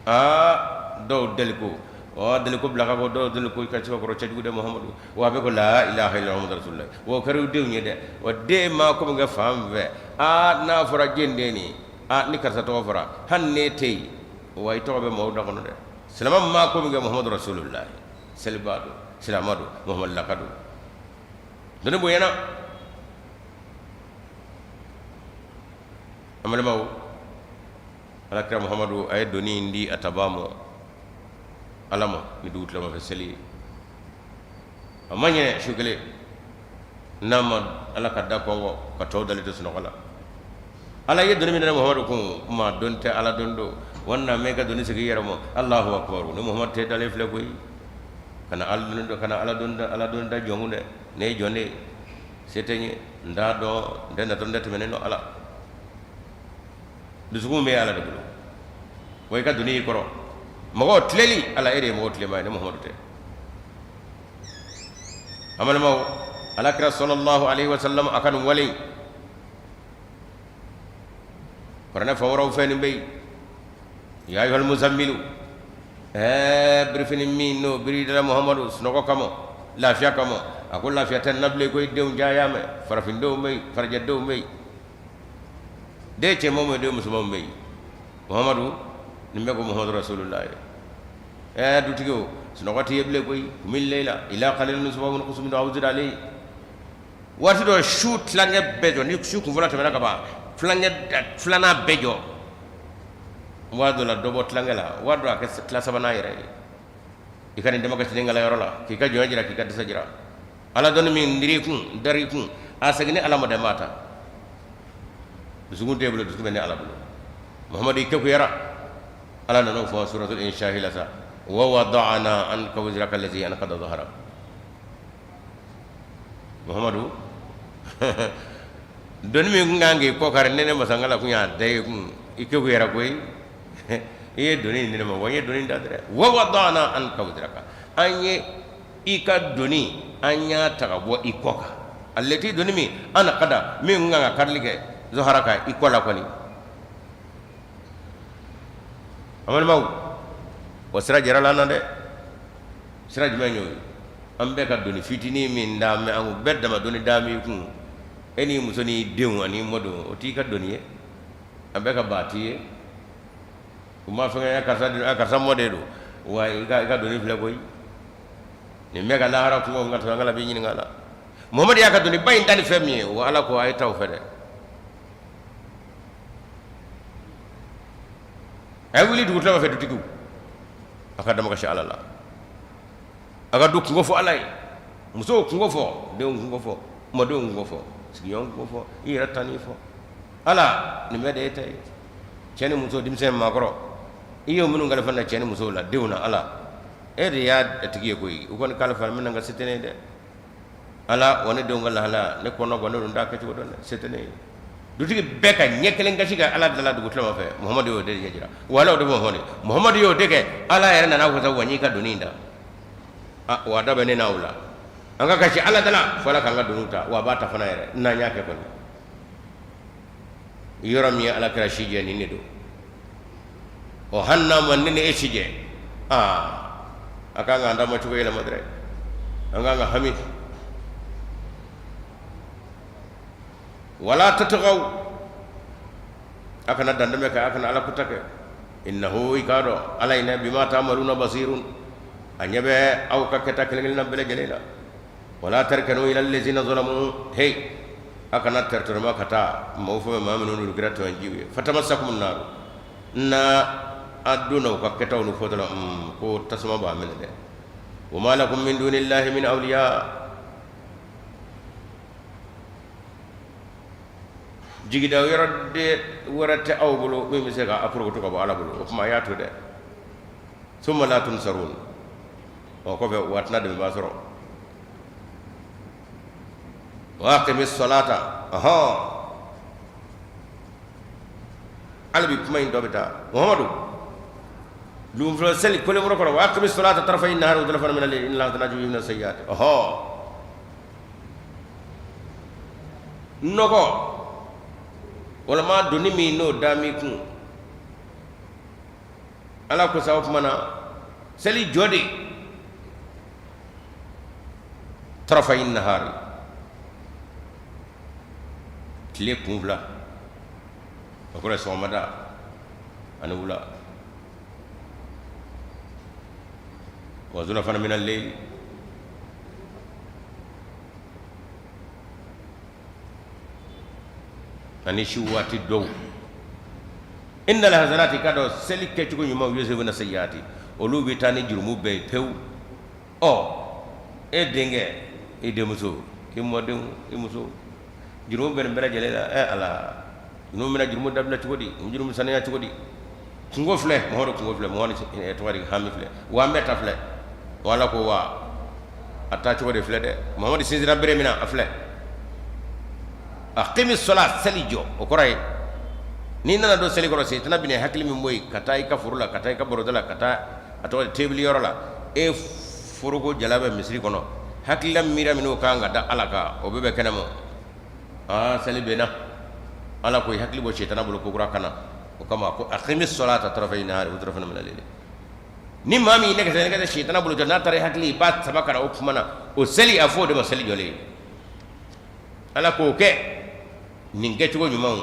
Aa dɔw deli ko, ɔ deli ko bila ka bɔ, dɔw deli ko i ka sɛbɛkɔrɔ cɛjugu dɛ Muhamadu, wa a bɛ ko la ilaha illallah Muhammadu rasulullah, wa o kɛra u denw ye dɛ, wa den maa ko min kɛ fan fɛ, aa n'a fɔra jɛn den nin, aa ni karisa tɔgɔ fɔra hali n'e tɛ yen, wa i tɔgɔ bɛ maaw da kɔnɔ dɛ. Silamɛ maa ko min kɛ Muhamadu rasulullah, selibaa don, silamɛ don, Muhamadu laka don, doni bonyana. An balimaw, alakira Muhamadu a ye doni in di a tabaa ma, ala ma, ni dugu tilamafɛ seli ye. A ma ɲɛ su kelen n'a ma ala ka da kɔnkɔn ka tɔw dalen to sunɔgɔ la. Ala ye doni min da Muhamadu kun, maa doni tɛ, ala doni don. Wa na mɛ ka doni segin i yɛrɛ ma, Alahu akibaru, ni Muhamadu tɛ dalen filɛ koyi. Kana ala doni da, kana ala doni da, ala doni da jɔn kun dɛ. Ne ye jɔn de ye, se tɛ n ye, n t'a dɔn, n tɛ natɔ, n tɛ tɛmɛnen dɔn. Ala dusukun bɛ ala de bolo, wa i ka doni y'i kɔrɔ. Mɔgɔw tileli, ala e de ye mɔgɔw tilenba ye, ne Muhamadu tɛ. An balimaw, alakira sallallahu alaihi wasallam a ka nin wale in, kuranɛ fan wɛrɛw fɛ nin bɛ yen. Ya ayyuhal muzammilu, ɛɛ birifini min n'o biri dala Muhamadu sunɔgɔ kama, lafiya kama, a ko lafiya tɛ n na bilen koyi. Denw caya mɛ, farafindenw bɛ yen, farajɛdenw bɛ yen, den cɛmanw bɛ yen, den musomanw bɛ yen. Muhamadu nin bɛɛ ko Muhamadu rasulullah ye. Ɛɛ dutigi o, sunɔgɔ tɛ ye bilen koyi. Qumil layla illa qalilan nisfahu aw inqus minhu aw zid alayhi. Waati dɔ su tilankɛ bɛɛ jɔ, ni su kun fɔlɔ tɛmɛna ka ban, tilankɛ filanan bɛɛ jɔ. Waati dɔ la dɔ bɔ tilankɛ la, waati dɔ a kɛ tila sabanan yɛrɛ ye. I ka nin damakasiden kala yɔrɔ la, k'i ka jɔnya jira, k'i ka dɛsɛ jira. Ala doni min dir'i kun, dar'i kun, a segin ni ala ma dɛ, n b'a ta. Dusukun t'e bolo, dusukun bɛ ne ala bolo. Muhamadu i kekuyara. Ala nana o fɔ suratul inshahi la sa, wa wada'na anka wizraka allazi anqada dhahrak. Muhamadu, doni min tun kan k'i kɔ kari, ne ne masa Ala kun y'a da i kun, i kekuyara koyi. I ye doni in di ne ma wa n ye doni da dɛ. Wa wada'na anka wizraka, an ye i ka doni, an y'a ta ka bɔ i kɔ kan. Allati, doni min, anqada, min tun kan ka karili kɛ, zahraka, i kɔ la kɔni. An balimaw, o sira jirala an na dɛ. Sira jumɛn y'o ye? An bɛɛ ka doni fitinin min da an an bɛɛ dama doni da min kun, e n'i muso n'i denw ani mɔdenw, o t'i ka doni ye. An bɛɛ ka ba t'i ye. U ma fɛn karisa, karisa mɔden don wa, i ka doni filɛ koyi. Nin bɛɛ ka lahara kunko n ka to an b'i ɲininka la. Muhamadu y'a ka doni ba in ta ni fɛn min ye, wa Ala ko a ye taa o fɛ dɛ. A ye wuli dugutilama fɛ, dutigiw, a ka damakasi Ala la, a ka du kunko fɔ Ala ye, musow kunko fɔ, denw kunko fɔ, mɔdenw kunko fɔ, sigiɲɔgɔn kunko fɔ, i yɛrɛ ta fɔ. Ala, nin bɛɛ de ye ta ye. Cɛ ni muso, denmisɛn, maakɔrɔ, i y'o minnu kalifa na, cɛ ni musow la, denw na, Ala, e de y'a tigi ye koyi. U kɔni kalifa n bɛna, nka se tɛ ne ye dɛ. Ala wa, ne denw ka lahala, ne kɔnɔ ne don, t'a kɛcogo dɔn dɛ, se tɛ ne ye. Dutigi bɛɛ ka ɲɛ kelen kasi ka Ala dala dugutilama fɛ. Muhamadu y'o de ɲɛ jira wa Ala, o de Muhamadu, Muhamadu y'o de kɛ. Ala yɛrɛ nana fɔ sa, wa n y'i ka doni da wa da bɛ ne n'aw la. An ka kasi Ala dala fo Ala k'an ka doniw ta. Wa a b'a ta fana yɛrɛ, n'an y'a kɛ kɔni. Yɔrɔ min ye Ala kira si jɛ, nin de don. Ɔ, hali n'a ma ne ni e si jɛ, aa, a kan k'an taama cogo yɛlɛma dɛ. An kan ka hami. Wala tatagaw, a kana dantɛmɛ kɛ, a kana Ala kuta kɛ. Innahu, i k'a dɔn Ala in bima ta'maluna basirun, a ɲɛ bɛ aw ka kɛta kelen kelenna bɛɛ lajɛlen la. Wala tarkanu ila allazina zalamu, hey, a kana tɛrɛtɛrɛma ka taa maaw fɛ, maa minnu n'olu kɛra tɔɲɔjiw ye. Fatamassakumun naru, na a donna u ka kɛtaw ni fɔtɔ la, ko tasuma b'a minɛ dɛ. Wa ma lakum min dunillahi min awliya, jigida yɔrɔ de wɛrɛ tɛ aw bolo min bɛ se ka a porokoto ka bɔ Ala bolo. O tuma a y'a to dɛ. Summa la tunsarun, o kɔfɛ wa tɛna dɛmɛbaa sɔrɔ. Wa aqimi salata, ɔhɔn, hali bi kuma in dɔ bɛ taa. Muhamadu, lunfila seli kolenkɔrɔ kɔrɔ. Wa aqimi salata tarafay nahari wa zulafan min al-layli innal hasanati yudhhibna sayyi'ati. Ɔhɔn, nɔgɔ walima doni min n'o da min kun, Ala ko sa, o tuma na seli jɔ de tarafay nahari, tile kun fila, o kɔrɔ ye sɔgɔmada ani wula, wa zulafan min al-layli, ani su waati dɔw. Innal hasanati, k'a dɔn seli kɛcogo ɲuman, yuzhibuna sayyiati, olu bɛ taa ni jurumu bɛɛ ye pewu. Ɔ, e denkɛ, i denmuso, i mɔdenw, i muso, jurumu bɛ nin bɛɛ lajɛlen la. Ɛ Ala, ninnu bɛna jurumu dabila cogo di? Nin jurumu saniya cogo di? Kunko filɛ Muhamadu, kunko filɛ Muhamadu, tɔgɔ di, hami filɛ wa, an bɛɛ ta filɛ wa. Ala ko wa, a taa cogo de filɛ dɛ. Muhamadu sinsinna bere min na, a filɛ. Aqimi sala, seli jɔ. O kɔrɔ ye n'i nana don seli kɔrɔ, sitana bɛna hakili min bɔ yen ka taa i ka foro la, ka taa i ka baroda la, ka taa a tɔgɔ di, tebili yɔrɔ la, e foroko jala bɛ misiri kɔnɔ, hakilila miira minnu kan ka da Ala kan, o bɛɛ bɛ kɛnɛ ma. Aa, seli bɛ na, Ala ko i hakili bɔ sitana bolo ko kura kana. O kama ko aqimi salata tarafay nahari wa zulafan min al-layli. Ni maa min nɛgɛ nɛgɛ sitana bolo jɔ, n'a taara i hakili, i b'a sama ka na. O tuma na o seli, a fɔ o de ma seli jɔlen ye. Ala k'o kɛ nin kɛcogo ɲumanw,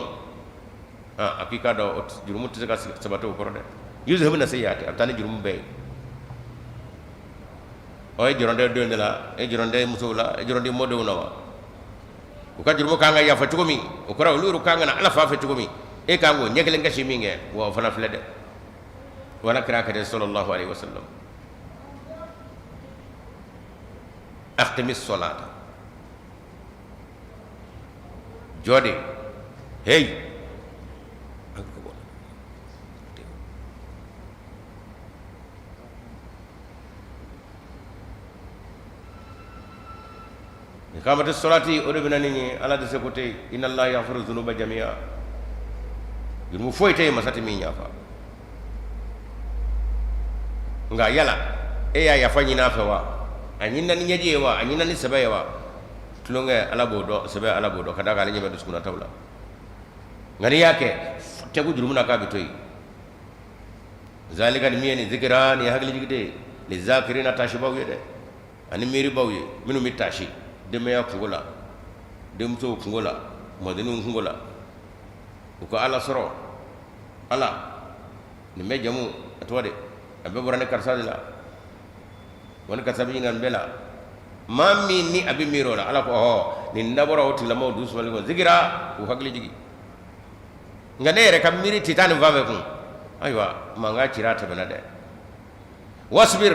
a k'i k'a dɔn jurumu tɛ se ka sabati o kɔrɔ dɛ. Yuzhibuna sayyiati, a bɛ taa ni jurumu bɛɛ ye. Ɔ, e jɔrɔn tɛ denw de la, e jɔrɔn tɛ musow la, e jɔrɔn tɛ mɔdenw na wa? U ka jurumu kan ka yafa cogo min, o kɔrɔ olu yɛrɛ kan ka na Ala fan fɛ cogo min, e kan k'o ɲɛ kelen kasi min kɛ, wa o fana filɛ dɛ. Wala kira kɛ sallallahu alaihi wasallam, aqimi salata, jɔ de. Hey, Ikamati salati o de bɛ na ni ye. Ala tɛ se ko tɛ yen. Inna allaha yaghfiru dhunuba jami'a, jurumu foyi tɛ yen masa tɛ min yafa. Nka yala e y'a yafa ɲini a fɛ wa? A ɲinina ni ɲɛji ye wa? A ɲinina ni sɛbɛ ye wa? Tulonkɛ, Ala b'o dɔn, sɛbɛ, Ala b'o dɔn, ka d'a kan ale ɲɛ bɛ dusukunnataw la. Nka n'i y'a kɛ tɛ jurumu na, k'a bɛ to yen. Zalika, nin min ye nin, zikira, nin ye hakilijigin de ye, lizakirina, taasibaw ye dɛ, ani miiribaw ye, minnu bɛ taasi denbaya kunko la, denmusow kunko la, mɔdenninw kunko la, u ka Ala sɔrɔ. Ala nin bɛ jamu a tɔgɔ de, a bɛɛ bɔra ni karisa de la, wa ni karisa bɛ ɲininka nin bɛɛ la. Maa min ni a bɛ miiri o la, Ala ko ɔhɔ, nin dabɔra o tigilamɔgɔw dusu sumali kɔ, zikira, k'u hakili jigin. Nka ne yɛrɛ ka miiri tɛ taa nin fan fɛ kun. Ayiwa, mankan cira, a tɛmɛna dɛ. Wasbir,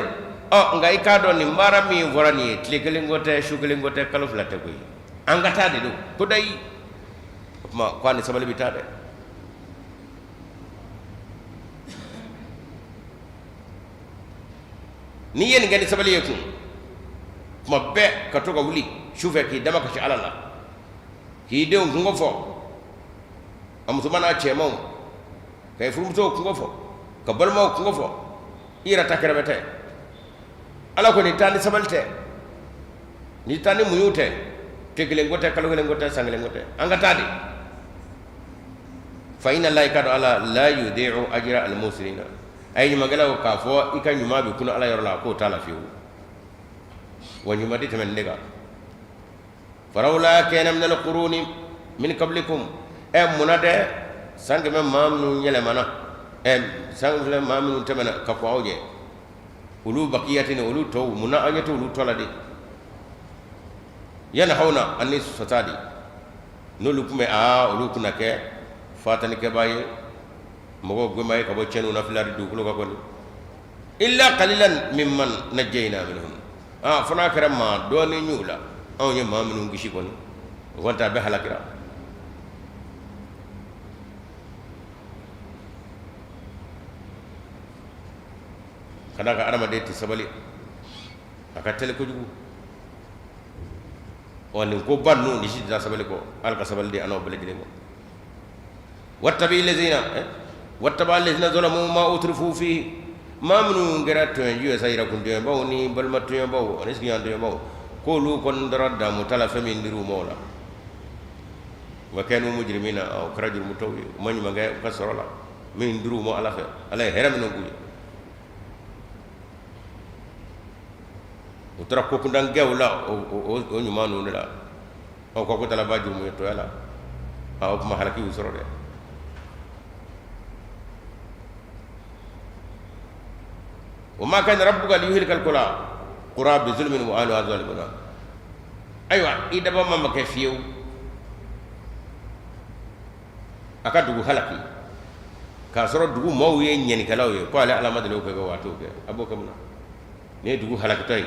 ɔ nka i k'a dɔn nin baara min fɔra nin ye, tile kelen ko tɛ, su kelen ko tɛ, kalo 2 tɛ koyi, an ka taa de don ko dayi. O tuma ko a ni sabali bɛ taa dɛ. N'i ye nin kɛ ni sabali ye kun, tuma bɛɛ ka to ka wuli sufɛ k'i dama kasi Ala la, k'i denw kunko fɔ, a musoman n'a cɛmanw, ka i furumusow kunko fɔ, ka balimaw kunko fɔ, i yɛrɛ ta kɛrɛfɛ tɛ. Ala ko nin taa ni sabali tɛ, ni taa ni muɲu tɛ, tile kelen ko tɛ, kalo kelen ko tɛ, san kelen ko tɛ, an ka taa de. Fa inna allaha, i k'a dɔn Ala, la yudi'u ajra al muhsinina, a ye ɲumankɛlaw k'a fɔ i ka ɲuman bɛ kun Ala yɔrɔ la, k'o t'a la fiyewu. Wa ɲuman tɛ tɛmɛ nin de kan. Falawla kana min alquruni min qablikum, ɛ munna dɛ, san 100 maa minnu yɛlɛmana, ɛ san filɛ, maa minnu tɛmɛna ka kɔn aw ɲɛ, olu bakiyatin, olu tɔw, munna aw ɲɛ tɛ olu tɔ la de? Yanhawna anil fasadi, n'olu tun bɛ aa olu tun na kɛ fatanikɛbaa ye, mɔgɔw gɛnbaa ye ka bɔ cɛnniw na fil ardi, dugukolo kan kɔni. Illa qalilan mimman najjayna minhum, aa fo n'a kɛra maa dɔɔnin y'u la, anw ye maa minnu kisi kɔni, o kɔni tɛ, a bɛɛ halakira. Ka d'a kan adamaden tɛ sabali, a ka teli kojugu. Ɔ nin koba ninnu, nin si tɛ taa sabali kɔ. Ala ka sabali di an n'aw bɛɛ lajɛlen ma. Wattabi lazina wattaba lazina zalamu ma utrifu fi, maa minnu kɛra tɔɲɔji ye sa, yɛrɛkun tɔɲɔbaw ni balima tɔɲɔbaw ani sigiɲɔgɔn tɔɲɔbaw, k'olu kɔni tora damu ta la fɛn min dir'u ma o la. Wa kanu mujrimina, o kɛra jurumutɔw ye, u ma ɲuman kɛ u ka sɔrɔ la min dir'u ma Ala fɛ, Ala ye hɛrɛ minnu k'u ye. U taara ko kuntan kɛw la o ɲuman ninnu de la. Aw ka ko taara ban jurumutɔya la, o tuma halaki y'u sɔrɔ dɛ. Wa ma kana rabbuka liyuhlikal qura bi zulmin wa ahluha zalimuna, ayiwa i dabaa ma kɛ fiyewu a ka dugu halaki k'a sɔrɔ dugu maaw ye ɲɛnikɛlaw ye, ko ale Ala ma deli k'o kɛ waati kɛ. A b'o kɛ mun na? Nin ye dugu halakitɔ ye,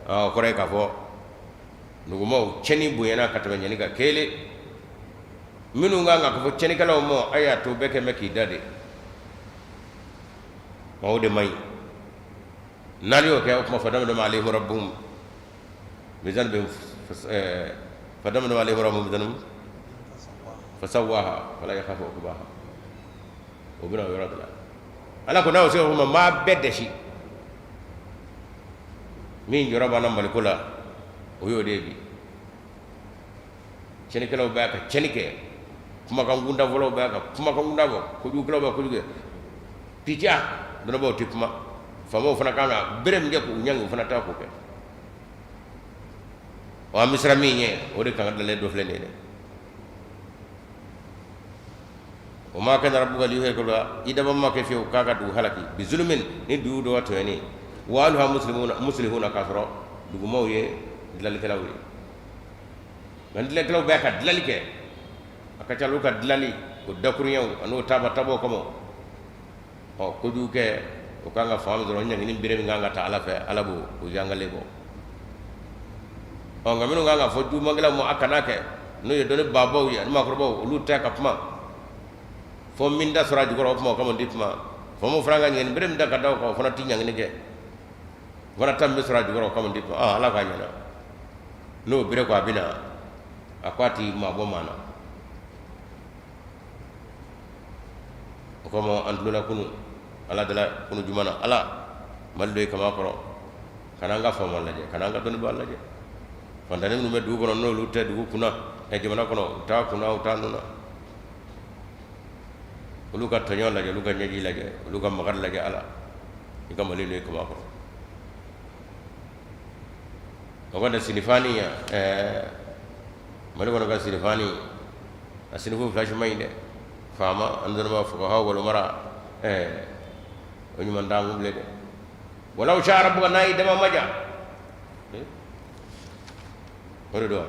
o kɔrɔ ye k'a fɔ dugumaaw cɛnni bonyana ka tɛmɛ ɲɛni kan. Kelen minnu kan ka fɔ cɛnnikɛlaw ma, a y'a to bɛɛ kɛ mɛn k'i da de, o de man ɲi. N'ale y'o kɛ, o tuma fadamdama alayhim rabbuhum bi fadamdama alayhim rabbuhum bi dhanbihim fasawaha fala yakhafu uqbaha. O bɛna o yɔrɔ de la. Ala ko n'aw se o ma, maa bɛɛ dɛsi min jɔrɔ b'an na Maliko la, o y'o de ye bi. Cɛnnikɛlaw bɛ ka cɛnni kɛ, kumakan kuntan fɔlaw bɛ ka kumakan kuntan fɔ, kojugukɛlaw bɛ kojugu kɛ pica, dɔnnibaaw tɛ kuma, faamaw fana kan ka bere min kɛ k'u ɲangi, u fana t'a k'o kɛ. Wa an bɛ siran min ɲɛ, o de kan ka dalen dɔ filɛ nin ye dɛ. Wa ma kana rabbuka liyuhlikal qura, i dabaa ma kɛ fiyewu k'a ka dugu halaki bi zulmin, ni dugu dɔ tɔɲɔni, wa ahluha muslihuna, k'a sɔrɔ dugumaaw ye dilanlikɛlaw ye. Nka dilanlikɛlaw bɛ ka dilanli kɛ, a ka ca olu ka dilanli o dakurunɲɛw an'o taaba tabaw kama, ɔ kojugu kɛ o kan ka fanga min sɔrɔ, ɲangini bere min kan ka ta Ala fɛ, Ala b'o o yangalen bɔ. Ɔ nka minnu kan ka fɔ jugumankɛlaw ma a kana kɛ, n'o ye dɔnni baabaw ye ani maakɔrɔbaw, olu tɛ ka kuma fɔ min da sɔrɔ a jukɔrɔ, o tuma o kama di kuma. Faamaw fana ka ɲangini bere min da ka da o kan, o fana tɛ ɲangini kɛ, o fana ta min bɛ sɔrɔ a jukɔrɔ, o kama di kuma. Ala k'a ɲɛna. N'o bere ko a bɛ na, a ko a ti maa bɔ maa na. O kama an tulola kunu ala dala kunu juma na, ala Mali don i kaman kɔrɔ, kana an ka faama lajɛ, kana an ka dɔnnibaa lajɛ. Fantanni minnu bɛ dugu kɔnɔ, n'olu tɛ dugu kunna, ɛ jamana kɔnɔ, u t'a kunna, u t'a nun na, olu ka tɔɲɔ lajɛ, olu ka ɲɛji lajɛ, olu ka makari lajɛ. Ala, i ka Mali don i kaman kɔrɔ. O kɔni sinifani ya, ɛɛ Mali kɔnɔ ka sinifani, a sinifo fila man ɲi dɛ. Faama an dɔnnibaa, fuqaha wal umara, ɛɛ o ɲuman t'an kun bilen dɛ. Walaw sha rabbuka, n'a y'i dama maja, o de don.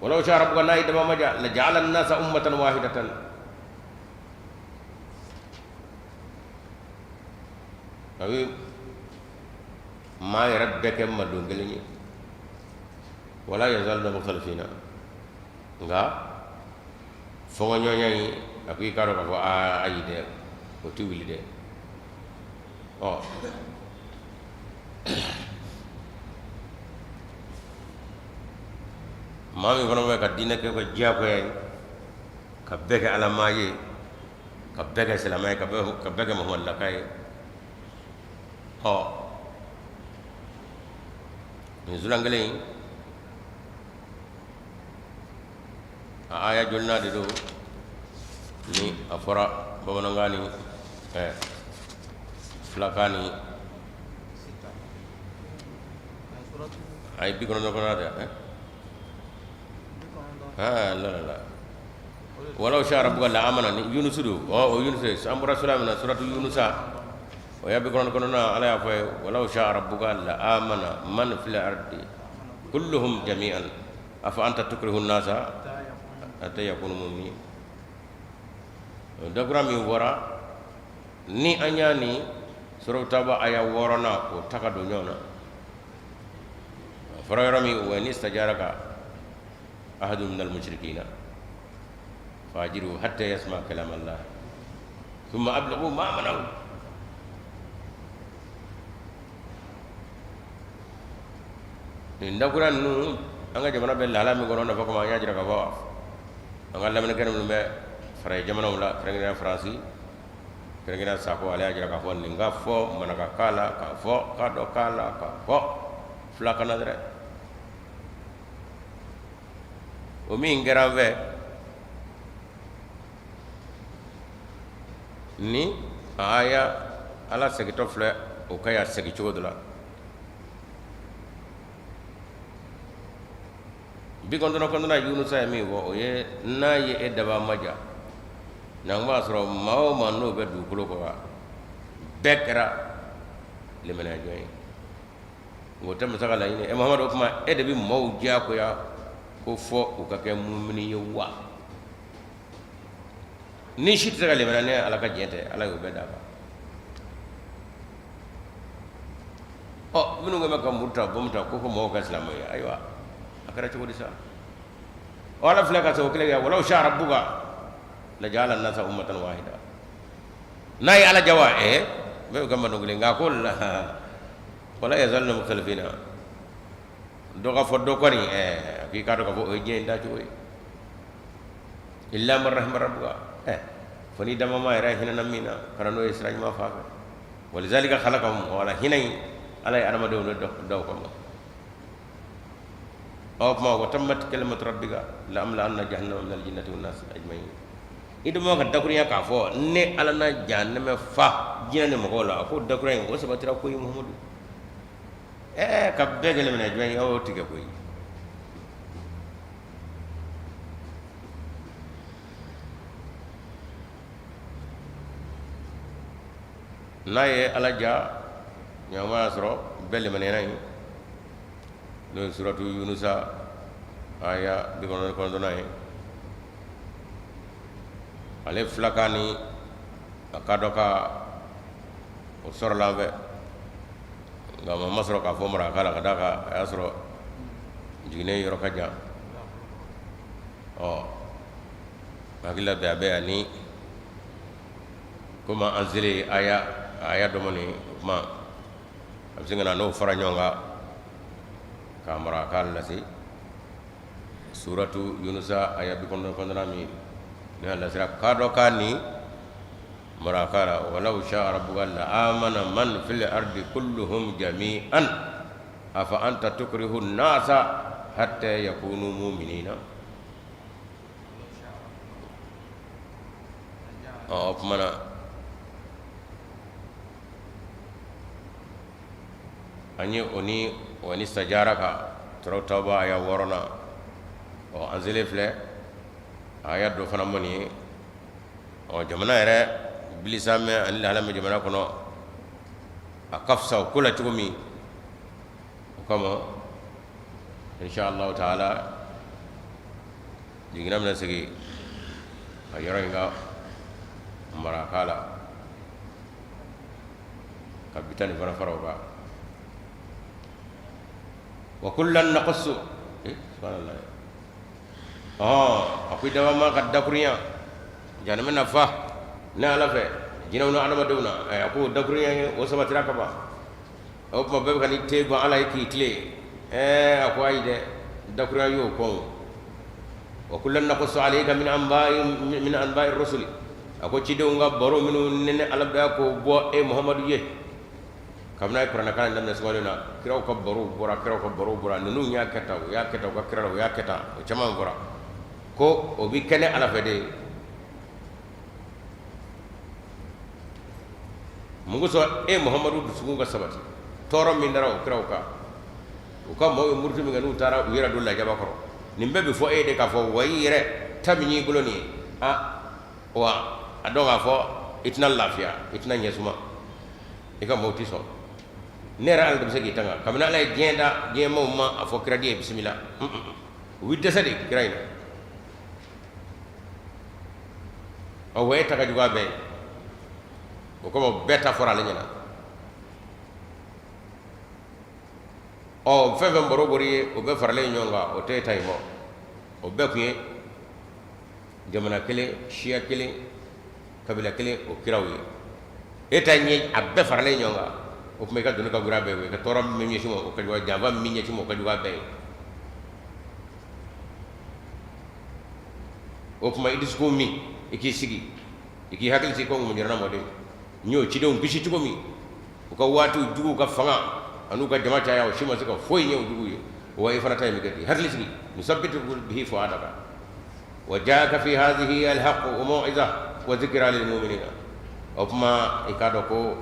Walaw sha rabbuka, n'a y'i dama maja, la ja'ala an-nasa ummatan wahidatan. A bɛ maa yɛrɛ bɛɛ kɛ madon kelen ye. Wala yazaluna mukhtalifina, nka fɔnkɔɲɔgɔnya in, a ko i k'a dɔn k'a fɔ aa ayi dɛ, o tɛ wuli dɛ. Ɔ maa min fana bɛ ka diinɛ kɛ ka diyagoya ye, ka bɛɛ kɛ ala maa ye, ka bɛɛ kɛ silamɛ ye, ka bɛɛ kɛ muhamadulaka ye. Ɔ nin suran kelen in, a aya jolina de don ni a fɔra bamanankan ni filakan ni a ye 90 kɔnɔ dɛ. La la walaw sha rabbuka la amana ni Yunusu don. O Yunusu, an bɔra sura min na, suratu Yunusa, o ya 90 kɔnɔna, Ala y'a fɔ ye walaw sha rabbuka la amana man fil ardi kulluhum jami'an afa anta tukrihu nasa hatta yakunu mu'minin. Dakura min fɔra ni an y'a ni suratu Tawba aya 6nan k'o ta ka don ɲɔgɔn na, a fɔra yɔrɔ min wa in istajaraka ahadun minal mushrikina fa ajirhu hatta yasma kalam Allah thumma ablighu ma'manahu. Nin dakura ninnu, an ka jamana bɛ lahala min kɔnɔ, nafa kama an y'a jira k'a fɔ an ka lamɛnnikɛla minnu bɛ farajɛ jamanaw la, kɛrɛnkɛrɛnnenya Faransi, kɛrɛnkɛrɛnnenya Sako, ale y'a jira k'a fɔ nin ka fɔ marakakan la, k'a fɔ kadɔkan la, k'a fɔ filakan na dɛrɛ. O min kɛra an fɛ ni aya ala segintɔ filɛ, o ka y'a segin cogo dɔ la. 99 kɔnɔna, Yunusa ye min fɔ, o ye n'a ye e dabaa maja n'an b'a sɔrɔ maa o maa n'o bɛ dugukolo kɔ kan, bɛɛ kɛra limaniya jɔn ye. O tɛ masa ka laɲini. E Muhamadu, o tuma e de bɛ maaw diyagoya ko fɔ u ka kɛ mumini ye wa? Ni si tɛ se ka limaniya ni Ala ka diɲɛ tɛ, Ala y'o bɛɛ dafa. Ɔ minnu bɛ ka muru ta, bɔmu ta, ko fo mɔgɔw ka silamɛ ye, ayiwa a kɛra cogo di sa? Ɔ Ala filɛ ka se o kelen kɛ walaw sha rabbuka la ja'ala nasa ummatan wahida. N'a ye Ala diya wa, bɛɛ bɛ kɛ mando kelen, nka ko la wala yazaluna mukhtalifina, dɔ ka fɔ dɔ kɔni, a k'i k'a dɔn k'a fɔ o ye diɲɛ in dacogo ye. Illa man rahima rabbuka, fo n'i dabaa yɛrɛ hinɛna min na ka na n'o ye sira ɲuman fan fɛ. Walizalika khalaqahum, wala hinɛ in, Ala ye adamadenw de da o kama. O tuma wa tammat kalimatu rabbika la amla anna jahannama minal jinnati wan nasi ajma'in. I dama ka dakurunya k'a fɔ ne Ala na jahanama fa jinɛ ni mɔgɔw la, a ko dakurunya in o sabatira koyi Muhamadu. Ka bɛɛ kɛ limaniya jɔn ye, o tigɛ koyi. N'a ye Ala ja, ɲama y'a sɔrɔ bɛɛ limaniyana ye, n'o ye suratu Yunusa aya 99nan ye. Ale filakan ni a kadɔkan o sɔrɔla an fɛ, nka ma sɔrɔ k'a fɔ marakakan la, ka d'a kan a y'a sɔrɔ jiginnen yɔrɔ ka jan. Ɔ hakili la bɛn a bɛ yan ni Komi an selen aya dɔ ma nin o tuma a bɛ se ka na n'o fara ɲɔgɔn kan k'a mara k'a lase suratu yunusa aya 99nan min ne y'a lasira k'a dɔ k'a nin maraka la walaw shaa rabbuka la amana man fil ardi kulluhum jami'an afa anta tukrihu nasa hatta yakunu mu'minina. O tuma na an ye o ni wa in istajaraka suratu tawba aya 6nan. Ɔ, an selen filɛ aya dɔ fana ma nin ye. Ɔ, jamana yɛrɛ bilisa mɛn ani lahala min jamana kɔnɔ, a ka fisa o ko la cogo min, o kama insha Allah taala jiginna bɛna segin a yɔrɔ in ka maraka la ka bi ta nin fana fara o kan. Wa kullan naqussu, subhanallah. A ko i daba ma ka dakurunya jahanama na fa ne Ala fɛ jinɛw ni adamadenw na. A ko dakurunya ye o sabatira ka ban. O tuma bɛɛ bɛ ka n'i ten gan Ala ye k'i tilen. Ɛɛ, a ko ayi dɛ, dakurunya y'o kɔn. Wa kullan naqussu alayka min anba'i rusuli, a ko cidenw ka baro minnu ne Ala bɛ k'o bɔ e Muhamadu ye kabini a ye kuranɛ kalan daminɛ sunkalo na, kiraw ka baro bɔra, kiraw ka baro bɔra, ninnu y'a kɛ tan, u y'a kɛ tan, u ka kira la, u y'a kɛ tan, o caman bɔra ko o bɛ kɛ ne Ala fɛ de. Mun kosɔn e Muhamadu dusukun ka sabati tɔɔrɔ min dara o kiraw kan, u ka maaw ye muruti min kɛ n'u taara u yɛrɛ don lajaba kɔrɔ, nin bɛɛ bɛ fɔ e de k'a fɔ wa i yɛrɛ ta min y'i bolo nin ye, a wa a dɔn k'a fɔ i tɛna lafiya, i tɛna ɲɛsuma, i ka maaw tɛ sɔn. Ne yɛrɛ Ala de bɛ se k'i tanga. Kabini Ala ye diɲɛ da, diɲɛ maaw ma a fɔ kira di ye bisimila, u bɛ dɛsɛ de kira in na. Ɔ, wa e ta ka jugu a bɛɛ ye. O kama bɛɛ ta fɔra ale ɲɛna. Ɔ, fɛn fɛn baro bɔr'i ye, o bɛɛ faralen ɲɔgɔn kan, o tɛ e ta in bɔ. O bɛɛ tun ye jamana kelen, siya kelen, kabila kelen, o kiraw ye. E ta ye a bɛɛ faralen ɲɔgɔn kan. O tuma i ka doni ka girin a bɛɛ ye, i ka tɔɔrɔ min ɲɛsin ma, o ka jugu, janfa min ɲɛsin ma, o ka jugu a bɛɛ ye. O tuma i dusukun min, i k'i sigi, i k'i hakili sigi ko ŋumu mɔden n y'o cidenw kisi cogo min, u ka waatiw juguw ka fanga an'u ka jama caya, o si ma se ka foyi ɲɛ o juguw ye. Wa i fana ta in bɛ kɛ ten. Hakili sigi, nusabbitu bihi fuadaka wa jaaka fi hadhihi alhaq wa mau'iza wa dhikra lil mu'minina. O tuma i k'a dɔn ko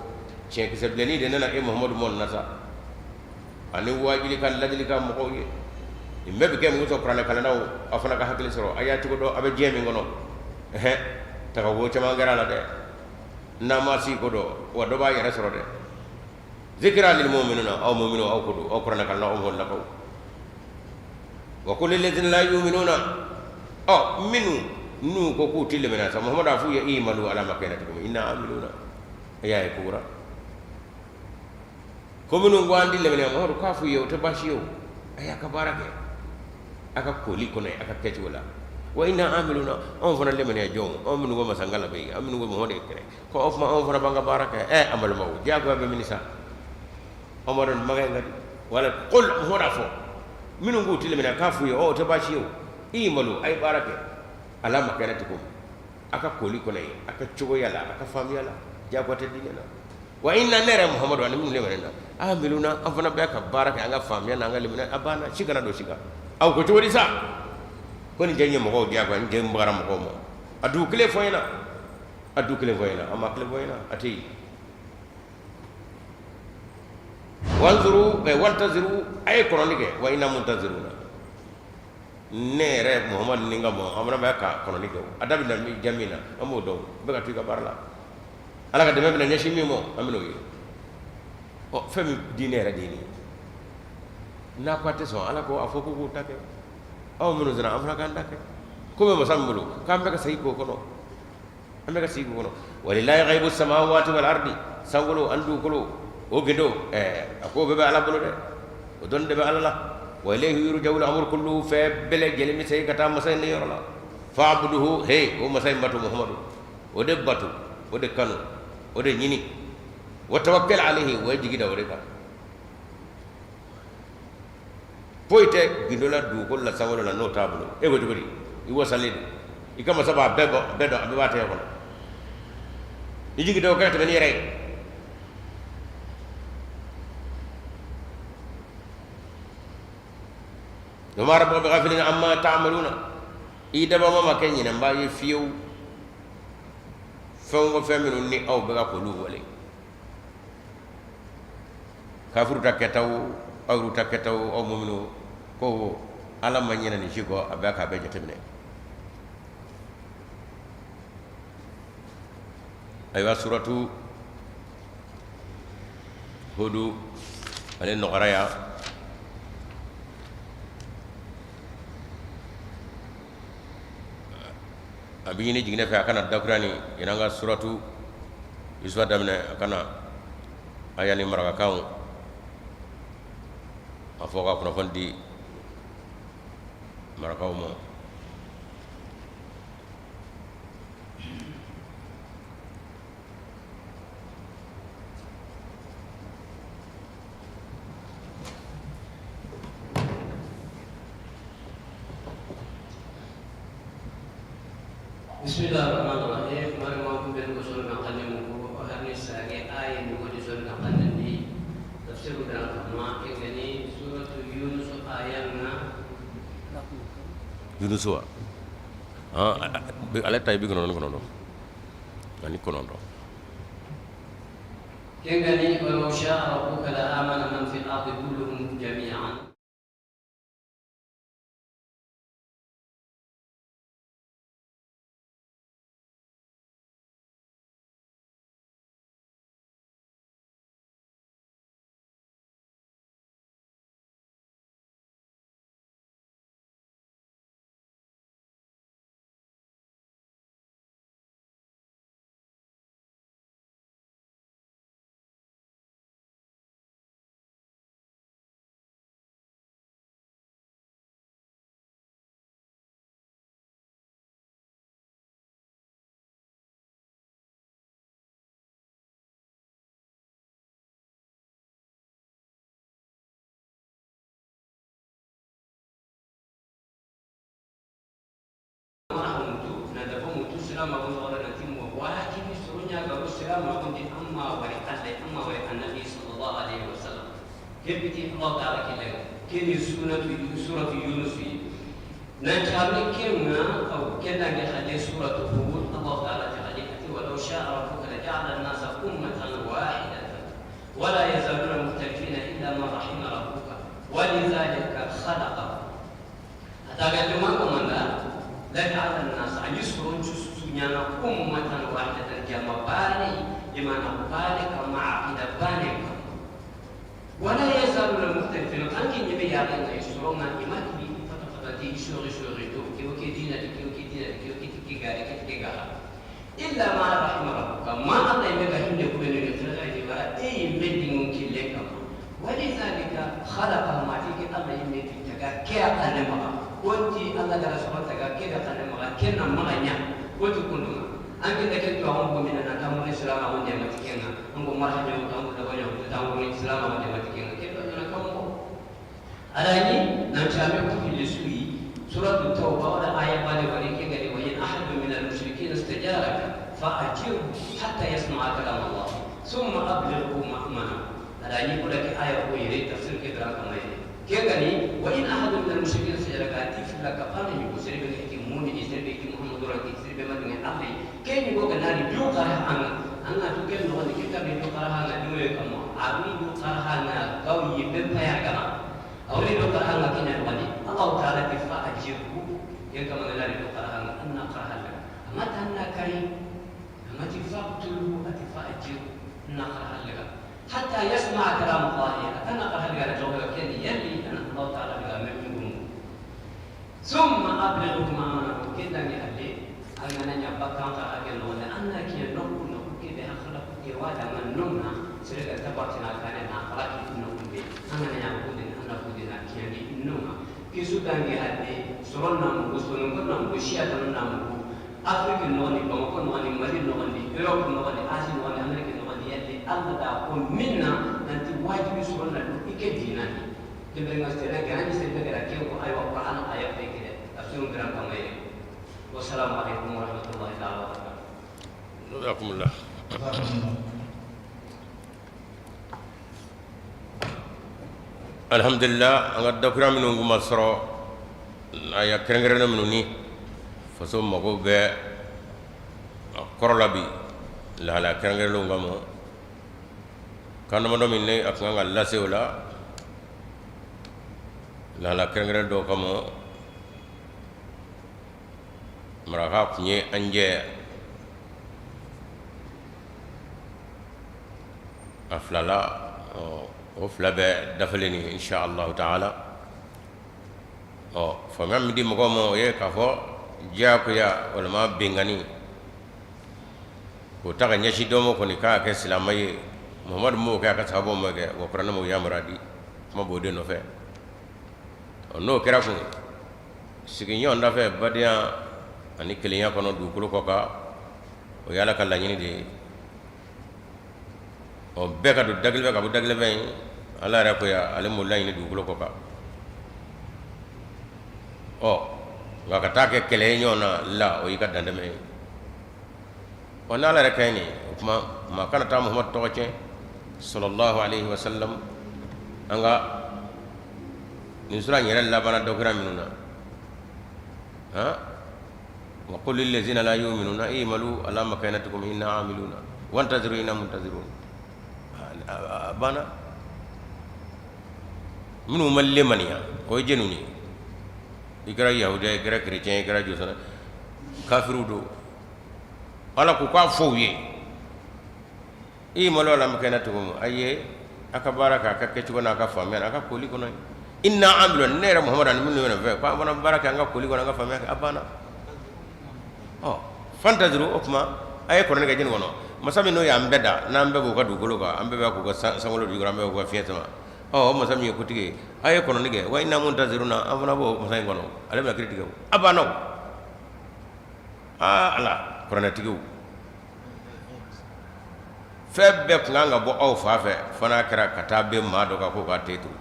tiɲɛkisɛ bilennin de nana e Muhamadu mɔ na sa, ani waajuli ka ladili ka mɔgɔw ye. Nin bɛɛ bɛ kɛ mun sɔrɔ? Kuranɛ kalannaw, aw fana ka hakili sɔrɔ, a y'a cogo dɔn a bɛ diɲɛ min kɔnɔ. Ɛhɛn, tagawo caman kɛra a la dɛ, n'an ma si ko dɔn, wa dɔ b'a yɛrɛ sɔrɔ dɛ. Zikira lil mu'minina, aw mu'minu, aw ko don, aw kuranɛ kalannaw, aw mɔlakaw. Wa qul lillazina la yu'minuna, ɔ minnu n'u ko k'u tɛ limaniya sa, Muhamadu a f'u ye i'malu ala makanatikum inna amiluna. E y'a ye kokura ko minnu ko an tɛ limaniya, Muhamadu k'a f'u ye o tɛ baasi ye, o a y'a ka baara kɛ a ka koli kɔnɔ, a ka kɛcogo la. Wa inna amiluna, anw fana limaniya jɔnw, anw minnu ko masankala bɛ yen, an minnu ko Muhamadu ye kira ko o tuma anw fana b'an ka baara kɛ. Ɛ, an balimaw, diyagoya bɛ mini sa? Anw b'a dɔn nin makan in ka di wala. Qul, Muhamadu a fɔ minnu k'u tɛ limaniya, k'a f'u ye ɔ o tɛ baasi ye, o i'malu, a ye baara kɛ, ala makanatikum, a ka koli kɔnɔ yen, a ka cogoya la, a ka faamuya la, diyagoya tɛ diinɛ na. Wa inna, ne yɛrɛ Muhamadu ani minnu limaniya, amiluna, an fana bɛ ka baara kɛ an ka faamuya n'an ka limaniya. A banna, si kana don si kan. Aw ko cogo di sa ko nin cɛ in ye mɔgɔw diyagoya, nin cɛ in bagara mɔgɔw ma? A dugu kelen fɔ n ɲɛna, a du kelen fɔ n ɲɛna, a ma kelen fɔ n ɲɛna, a tɛ yen. Wanzuru wantaziru, a ye kɔnɔni kɛ. Wa inna muntaziruna, ne yɛrɛ Muhamadu ni n ka mɔgɔ, an fana bɛ ka kɔnɔni kɛ. A da bɛ na diya min na, an b'o dɔn. Bɛɛ ka to i ka baara la. Ala ka dɛmɛ bɛna ɲɛsin min ma, an bɛn'o ye. Ɔ, fɛn min diinɛ yɛrɛ de ye nin ye, n'a ko a tɛ sɔn, Ala ko a fɔ k'u k'u ta kɛ. Aw minnu sera, an fana k'an ta kɛ. Ko bɛ masa min bolo, k'an bɛ ka segin k'o kɔnɔ, an bɛ ka segin k'o kɔnɔ. Walilahi ghaibu samawati wal ardi, sankolo ani dugukolo o gindo, ɛɛ, a ko bɛɛ bɛ Ala bolo dɛ, o dɔnni de bɛ Ala la. Wa ilayhi yurja'ul amru kulluhu, fɛn bɛɛ lajɛlen bɛ segin ka taa masa in de yɔrɔ la. Fa'buduhu, he, o masa in bato. Muhamadu, o de bato, o de kanu. O de ɲini, wa tawakkal alayhi, wa jigi da o de kan. Foyi tɛ gindo la dugukolo la, sankolo la, n'o t'a bolo. E ko cogo di? I wasalen don, i ka masa b'a bɛɛ bɛɛ dɔn, a bɛɛ b'a tɛgɛ kɔnɔ. I jigi da o kan ka tɛmɛ n'i yɛrɛ ye. Wa ma rabbuka bighafilin amma ta'maluna. I dabama ma kɛ ɲinɛnbaa ye fiyewu fɛn o fɛn minnu ni aw bɛ ka k'olu wale, kafiru ta kɛta o, aw yɛrɛ ta kɛta o, aw muminu ko, Ala ma ɲinɛ nin si kɔ, a bɛ k'a bɛɛ jateminɛ. Ayiwa, suratu Hudu ale nɔgɔyara yan. A bɛ ɲini jiginɛ fɛ a kana dakura ni yan'an ka suratu Yusufa daminɛ, a kana aya ni marakakan a fɔ ka kunnafoni di marakaw ma. Bismillah ar-Rahman ar-Rahim. Mari ma ku ben ko sol na kanne mo ko harni sage ay ni ko sol na kanne ni tafsir da ma ke gani suratu Yunus ayat na. Yunus wa ale ta ye 99. Kengani walau syaa rabbuka la amana man fil ardi kulluhum jami'an. Nanta ko mutu silama ko wala nanti mo wajibi surunya ga ko silama ko di amma wari alla, amma wari annabi sallallahu alaihi wasallam kebiti Allah ta'ala kile keni sunatu suratu Yunus nanti amni kenga aw kenda ngi khale suratu Hud. Allah ta'ala ta'ala ati walau sha'a rabbuka la ja'ala an-nasa ummatan wahidatan wala yazaluna mukhtalifina illa man rahima rabbuka walidhalika khalaqahum. Ataga juma ko manda la ja'ala an-nasa yusrun nyana ummatan wahidatan jama bani imana bani kama aqida bani wala yazaluna mukhtalifina anki nyebe ya ga yusruna imaki fata fata di shuri shuri to ki o ki dina ki o ki dina ki o ki ki ga ki ki ga illa ma rahima rabbuka ma Allah yeme ga hinde ko ne ne ni wala e yimbe dingon kille kama walidhalika khalaqa ma tiki Allah yimbe taga ke aqane wonti Allah gara sokon taga ke da qane ma ke na ma nya wonti kundunga anke da ke to on ko mina na tamu islam on de matikenga on ko marha nyo tamu da wanya ko tamu islam on de matikenga ke do na kamu alani na chame ko fil sui suratu tauba wala aya bale wala ke gari wa in ahad min al mushrikin istajaraka fa ajirhu hatta yasma'a kalam Allah thumma ablighu ma'mana. Alani ko da ke aya ko yere tafsir ke dra kamay kegani wa in ahad min al mushrikin istajaraka tifla ka fana ni ko serbe ke mu'mini serbe ke Muhammadu ra ke serbe ma ni Allah ke ni ko kanari du qara anga anga tu ke no ni ke ka du qara anga du e kama arni du qara anga kaw yi ben pa ya kama awli du qara anga kina wali Allah ta'ala tifa ajirhu ke kama nari du qara anga anna qara anga amma tanna kai amma tifaqtulu atifa ajirhu anna qara anga حتى يسمع كلام الله أنا قال قال جواب كان يلي أن الله تعالى بلا منكم ثم أبلغكم أمانكم كذا يلي أنا نبقى قال ولا أنا كي نقول نقول كي بأخلاق كي وادا من نمنا سرقة تبعتنا كان أخلاق نقول بي أنا نقول إن أنا نقول إن كي نمنا كي سودان يلي سرنا مقص ونقولنا مقشيا تنا مقص Afrique nɔgɔni, Bamakɔ nɔgɔni, Mali nɔgɔni, Europe nɔgɔni, Asie nɔgɔni, Amérique nɔgɔni, yalli Allah da ko minna nanti wajibi sɔrɔ na du ike dina ni kebe nga sere garani sere gara ke ko aywa Qur'an aya pe kede tafsirun biran kamaye. Wassalamu alaikum warahmatullahi ta'ala wabarakatuh. Jazakumullah. Alhamdulillah, an ka dakura minnu kun ma sɔrɔ aya kɛrɛnkɛrɛnnen minnu ni faso mago bɛ a kɔrɔ la bi lahalaya kɛrɛnkɛrɛnlenw kama, kan damadɔ min ne a tun kan ka lase o la lahala kɛrɛnkɛrɛn dɔw kama, maraka tun ye an jɛ a fila la, o fila bɛɛ dafalen ni insha Allah taala. Ɔ faamuya min di mɔgɔw ma, o ye k'a fɔ diyagoya walima binkanni k'o ta ka ɲɛsin dɔ ma kɔni k'a kɛ silamɛ ye, Muhamadu m'o kɛ, a ka sahabaw m'o kɛ, wa kuranɛ m'o yamaruya di, kuma b'o de nɔfɛ. Ɔ n'o kɛra kun, sigiɲɔgɔn dafɛ badenya ani kelenya kɔnɔ dugukolo kɔ kan, o ye Ala ka laɲini de ye. Ɔ bɛɛ ka don da kelen fɛ ka bɔ da kelen fɛ in, Ala yɛrɛ ko yan, ale m'o laɲini dugukolo kɔ kan. Ɔ nka ka taa kɛ kɛlɛ ye ɲɔgɔn na la, o y'i ka dantɛmɛ ye. Ɔ n'Ala yɛrɛ ka ɲi nin, o tuma maa kana taa Muhamadu tɔgɔ tiɲɛ sallallahu alaihi wa sallam. An ka nin sura in yɛrɛ labanna dɔkira minnu na, han, wa qul lillazina la yu'minuna i'malu ala makanatikum inna amiluna wantaziru inna muntazirun. A banna. Minnu ma lemaniya, o ye jɛnw ye? I kɛra yahudiya, i kɛra chrétien, i kɛra josɔn, kafiriw don. Ala ko k'a fɔ u ye i'malu ala makanatikum, a ye a ka baara kɛ a ka kɛcogo n'a ka faamuya n'a ka koli kɔnɔ. Inna amiluna, ne yɛrɛ Muhamadu ani minnu bɛ fɛ ko an fana baara kɛ an ka koli kɔnɔ, an ka faamuya kɛ. A banna. Ɔ fantaziru, o tuma a ye kɔnɔni kɛ jɛni kɔnɔ? Masa min n'o y'an bɛɛ da, n'an bɛɛ b'o ka dugukolo kan, an bɛɛ bɛ k'u ka sankolo jukɔrɔ, an bɛɛ b'u ka fiɲɛ sama. Ɔ o masa min ye kotigi ye, a ye kɔnɔni kɛ. Wa inna muntaziruna, an fana b'o masa in kɔnɔ, ale bɛna kiiri tigɛ. A banna. Aa Ala, kuranɛtigiw, fɛn bɛɛ tun kan ka bɔ aw fa fɛ, fo n'a kɛra ka taa bɛn maa dɔ kan k'o ka te turu,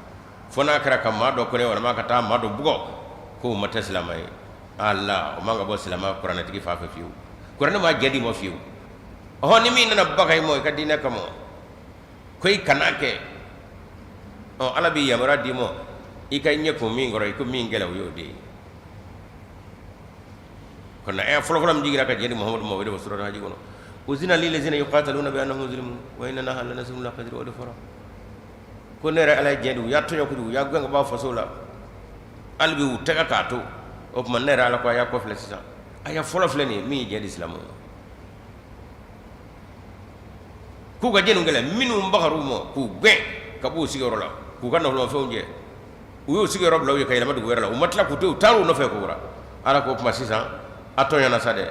fo n'a kɛra ka maa dɔ kɔnɛ walima ka taa maa dɔ bugɔ k'o ma tɛ silamɛ ye. Ala, o man ka bɔ silamɛ kuranɛtigi fa fɛ fiyewu. Kuranɛ ma jɛ d'i ma fiyewu. Ɔhɔn, ni min nana baga i ma i ka diinɛ kama ko i kana kɛ, ɔ Ala b'i yamaruya d'i ma i ka ɲɛ kun min kɔrɔ, i ko min kɛlɛ, o y'o de ye. Kana aya fɔlɔfɔlɔ min jiginna ka jɛ di Muhamadu ma, o de bɛ suratul haji kɔnɔ: uzina lillazina yuqataluna bi annahum zulimu wa inna Allaha ala nasrihim laqadir. O de fɔra ko ne yɛrɛ Ala ye jɛ di, u y'a tɔɲɔ kojugu, u y'a gɛn ka bɔ a faso la, hali bi u tɛgɛ k'a to. O tuma ne yɛrɛ Ala ko a y'a kɔfilɛ sisan, aya fɔlɔ filɛ nin ye min ye jɛ di silamɛw ma k'u ka jɛni kɛlɛ minnu bagar'u ma k'u gɛn ka b'u sigiyɔrɔ la, k'u ka nafolomafɛnw jɛ, u y'u sigiyɔrɔ bila u ye ka yɛlɛma dugu wɛrɛ la, u ma tila k'u to, u taar'u nɔfɛ kokura. Ala ko o tuma sisan a tɔɲɔna sa dɛ,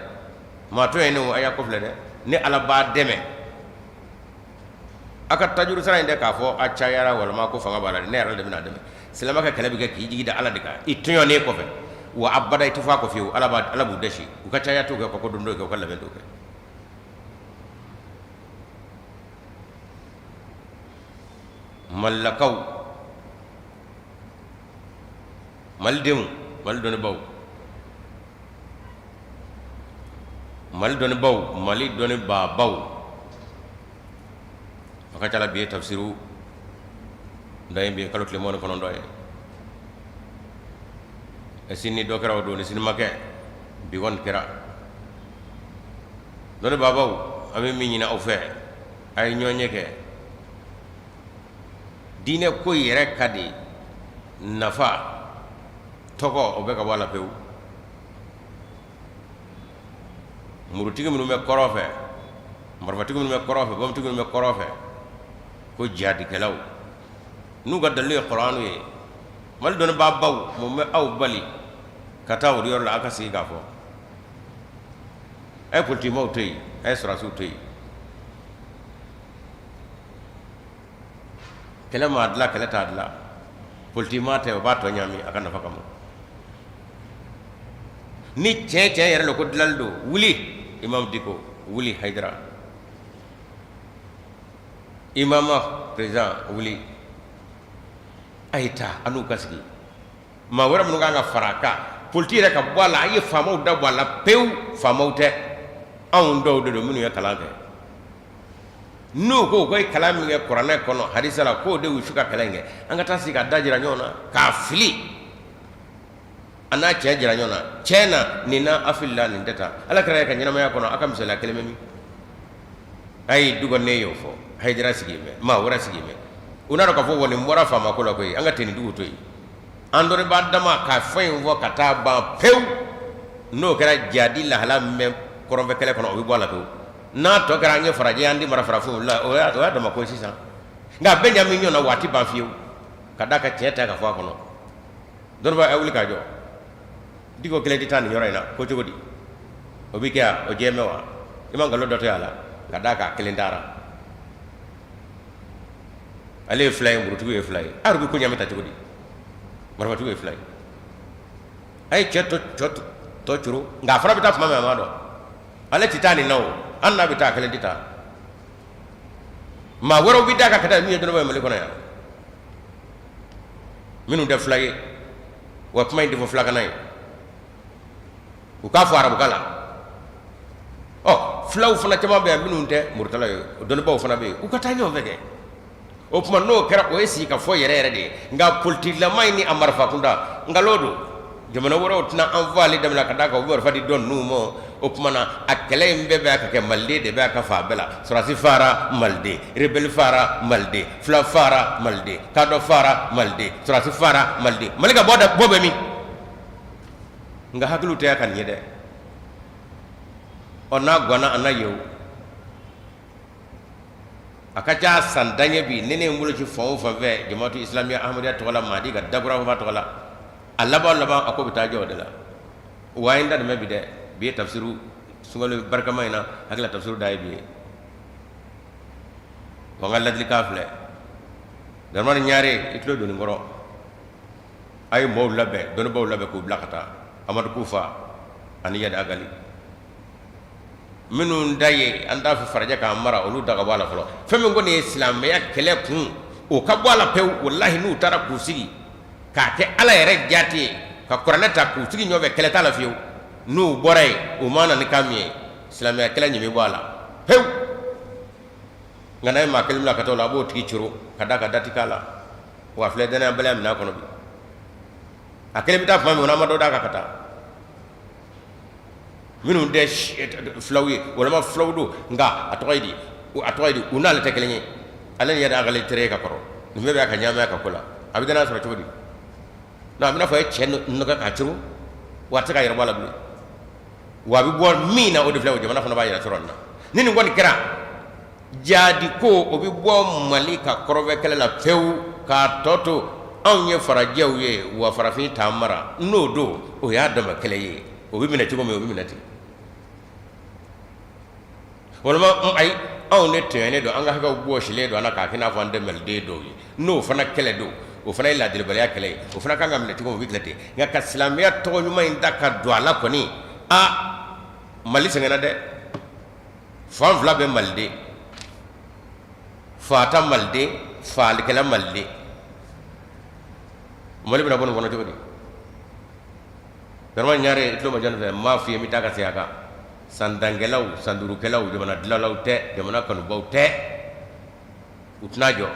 maa tɔɲɔnenw, a y'a kɔfilɛ dɛ, ne Ala b'a dɛmɛ. A ka tajuru sara in tɛ k'a fɔ a cayara walima ko fanga b'a la dɛ, ne yɛrɛ de bɛna dɛmɛ. Silamɛ ka kɛlɛ bɛ kɛ k'i jigi da Ala de kan, i tɔɲɔnen kɔfɛ, wa abada i tɛ fɔ a kɔ fiyewu. Ala b'a Ala b'u dɛsi, u ka caya t'o kɛ, u ka ko don t'o kɛ, u ka labɛn t'o kɛ. Malilakaw, malidenw, mali dɔnnibaw, mali dɔnnibaw, mali dɔnnibaabaw, a ka ca la bi ye tafsiru da ye, bi ye kalo tile 29 ye. Sini dɔ kɛra o don, ni sini ma kɛ, bi kɔni kɛra. Dɔnnibaabaw, an bɛ min ɲini aw fɛ, a ye ɲɔgɔn ɲɛ kɛ diinɛ ko yɛrɛ ka di nafa tɔgɔ, o bɛ ka bɔ a la pewu. Murutigi minnu bɛ kɔrɔn fɛ, marifatigi minnu bɛ kɔrɔn fɛ, bɔnbutigi minnu bɛ kɔrɔn fɛ, ko jihadikɛlaw n'u ka dalilu ye kuranɛ ye, mali dɔnnibaabaw, mun bɛ aw bali ka taa o yɔrɔ la, aw ka sigi k'a fɔ a ye politikimaw to yen, a ye sɔrɔdasiw to yen? Kɛlɛ m'a dilan, kɛlɛ t'a dilan, politikimaa tɛ, o b'a tɔ ɲaami a ka nafa kama. Ni tiɲɛ tiɲɛ yɛrɛ la ko dilali don, wuli Imam Diko, wuli Hayidara, imama président, wuli, a ye taa an n'u ka sigi. Maa wɛrɛ minnu kan ka fara a kan, politique yɛrɛ ka bɔ a la, a ye faamaw da bɔ a la pewu. Faamaw tɛ, anw dɔw de don minnu ye kalan kɛ. N'u ko ko ye kalan min kɛ kuranɛ kɔnɔ, hadisa la, k'o de y'u su ka kalan in kɛ, an ka taa sigi ka da jira ɲɔgɔn na, k'a fili an n'a cɛ jira ɲɔgɔn na. Tiɲɛ na, nin na a filila, nin tɛ taa. Ala kira ka ɲɛnamaya kɔnɔ, a ka misaliya kelen bɛ min? Ayi, du ne y'o fɔ, Hayidara sigi mɛn, maa wɛrɛ sigi mɛn, u n'a dɔn k'a fɔ wa nin bɔra faama ko la koyi. An ka tenitigiw to yen, an dɔnnibaa dama ka fɛn in fɔ ka taa ban pewu. N'o kɛra, jadi lahala min bɛ kɔrɔnfɛ kɛlɛ kɔnɔ, o bɛ bɔ a la pewu. N'a tɔ kɛra an ye farajɛ, an di mara farafinw la, o y'a dama ko ye sisan. Nka a bɛɛ ɲami ɲɔgɔn na, waati ban fiyewu, ka d'a ka tiɲɛ ta ka fɔ a kɔnɔ. Dɔnnibaa, a wuli k'a jɔ. Diko kelen tɛ taa nin yɔrɔ in na ko cogo di? O bɛ kɛ yan, o jɛ mɛn wa? I ma nkalon dɔ to a la ka d'a kan, a kelen taara. Ale ye fila ye, murutigiw ye fila ye. A yɛrɛ bɛ ko ɲami ta cogo di? Marifatigiw ye fila ye. A ye cɛ tɔ coro, nka a fana bɛ taa tuma min, a m'a dɔn. Ale tɛ taa nin na o, hali n'a bɛ taa, a kelen tɛ taa. Maa wɛrɛw bɛ d'a kan ka taa, min ye dɔnnibaa ye Mali kɔnɔ yan, minnu tɛ fila ye. Wa kuma in tɛ fɔ filakan ye, u k'a fɔ arabukan la. Ɔ, filaw fana caman bɛ yan minnu tɛ murutala ye, o dɔnnibaaw fana bɛ yen, u ka taa ɲɔgɔn fɛ kɛ. O tuma n'o kɛra, o ye sigi ka fɔ yɛrɛ yɛrɛ de ye. Nka politikilama in ni a marifa kunda, nkalon don. Jamana wɛrɛw tɛna an fagali daminɛ ka d'a kan u bɛ marifa di dɔ ninnu ma. O tuma na, a kɛlɛ in bɛɛ bɛ ka kɛ maliden de bɛ ka fan bɛɛ la. Sɔrɔdasi fara maliden, rebelle fara maliden, fila fara maliden, kadɔ fara maliden, sɔrɔdasi fara maliden. Mali ka bɔ da bɔ bɛ min? Nka hakiliw tɛ ka nin ye dɛ. Ɔ, n'a ganna, a na ye o. A ka ca san dan ye bi, ni ne ye n bolo ci fan o fan fɛ, Jamatu Islamiya Ahmadiyya tɔgɔ la, Mahadi ka dakura fa tɔgɔ la, a laban laban, a ko bɛ taa jɔ o de la. Wa n da nin bɛ bi dɛ. Bi ye tafsiru sunkalo barikama in na, hakili la tafsiru da ye bi ye. Wa n ka ladilikan filɛ, Daramani Ɲare, i tulo don nin kɔrɔ. A ye maaw labɛn, dɔnnibaaw labɛn k'u bila ka taa Amadu Kufa ani Iyad Ag Ghali. Minnu da ye an t'a fɛ farajɛ k'an mara, olu da ka bɔ a la fɔlɔ. Fɛn min kɔni ye silamɛya kɛlɛ kun, o ka bɔ a la pewu. Walahi, n'u taara k'u sigi k'a kɛ Ala yɛrɛ jate ye, ka kuranɛ ta k'u sigi ɲɔgɔn fɛ, kɛlɛ t'a la fiyewu. N'u bɔra yen, u ma na ni kan min ye, silamɛya kɛlɛ ɲimi bɔ a la pewu. Nka n'a ye maa kelen bila ka taa o la, a b'o tigi coro ka d'a kan dati k'a la. Wa filɛ, danayabaliya minɛ a kɔnɔ bi. A kelen bɛ taa tuma min na, an ma dɔ d'a kan ka taa. Minnu tɛ filaw ye, walima filaw don, nka a tɔgɔ ye di, a tɔgɔ ye di, u n'ale tɛ kelen ye. Ale ni Iyad Ag Ghali tere ka kɔrɔ, nin bɛɛ b'a ka ɲɛnamaya ka ko la. A bɛ danaya sɔrɔ cogo di? Non, a bɛna fɔ a ye cɛ nɔgɔ k'a coro, wa a tɛ se ka yɛrɛ bɔ a la bilen. Wa a bɛ bɔ min na, o de filɛ, o jamana fana b'a yɛrɛ sɔrɔ nin na. Ni nin kɔni kɛra, jadi ko o bɛ bɔ Mali ka kɔrɔnfɛ kɛlɛ la pewu, k'a tɔ to anw ye farajɛw ye, wa farafin t'an mara. N'o don, o y'a dama kɛlɛ ye. O bɛ minɛ cogo min, o bɛ minɛ ten. Walima ayi, anw de tɔɲɔnen don, an ka hakɛw bɔsilen don an na k'a kɛ n'a fɔ an tɛ maliden dɔw ye. N'o fana kɛlɛ don, o fana ye ladiribaliya kɛlɛ ye. O fana kan ka minɛ cogo min, o bɛ kɛlɛ ten. Nka ka silamɛya tɔgɔ ɲuman in ta ka don a la kɔni, a Mali sɛgɛnna dɛ. Fan fila bɛ maliden, faata maliden, faalikɛla maliden. Mali bɛna bɔ nin kɔnɔ cogo di? Daramani Ɲare, i tulo majɔ nin fɛ, n b'a f'i ye, n bɛ taa ka segin a kan. Santankɛlaw, sanduurukɛlaw, jamana dilanlaw tɛ, jamana kanubaw tɛ, u tɛna jɔ.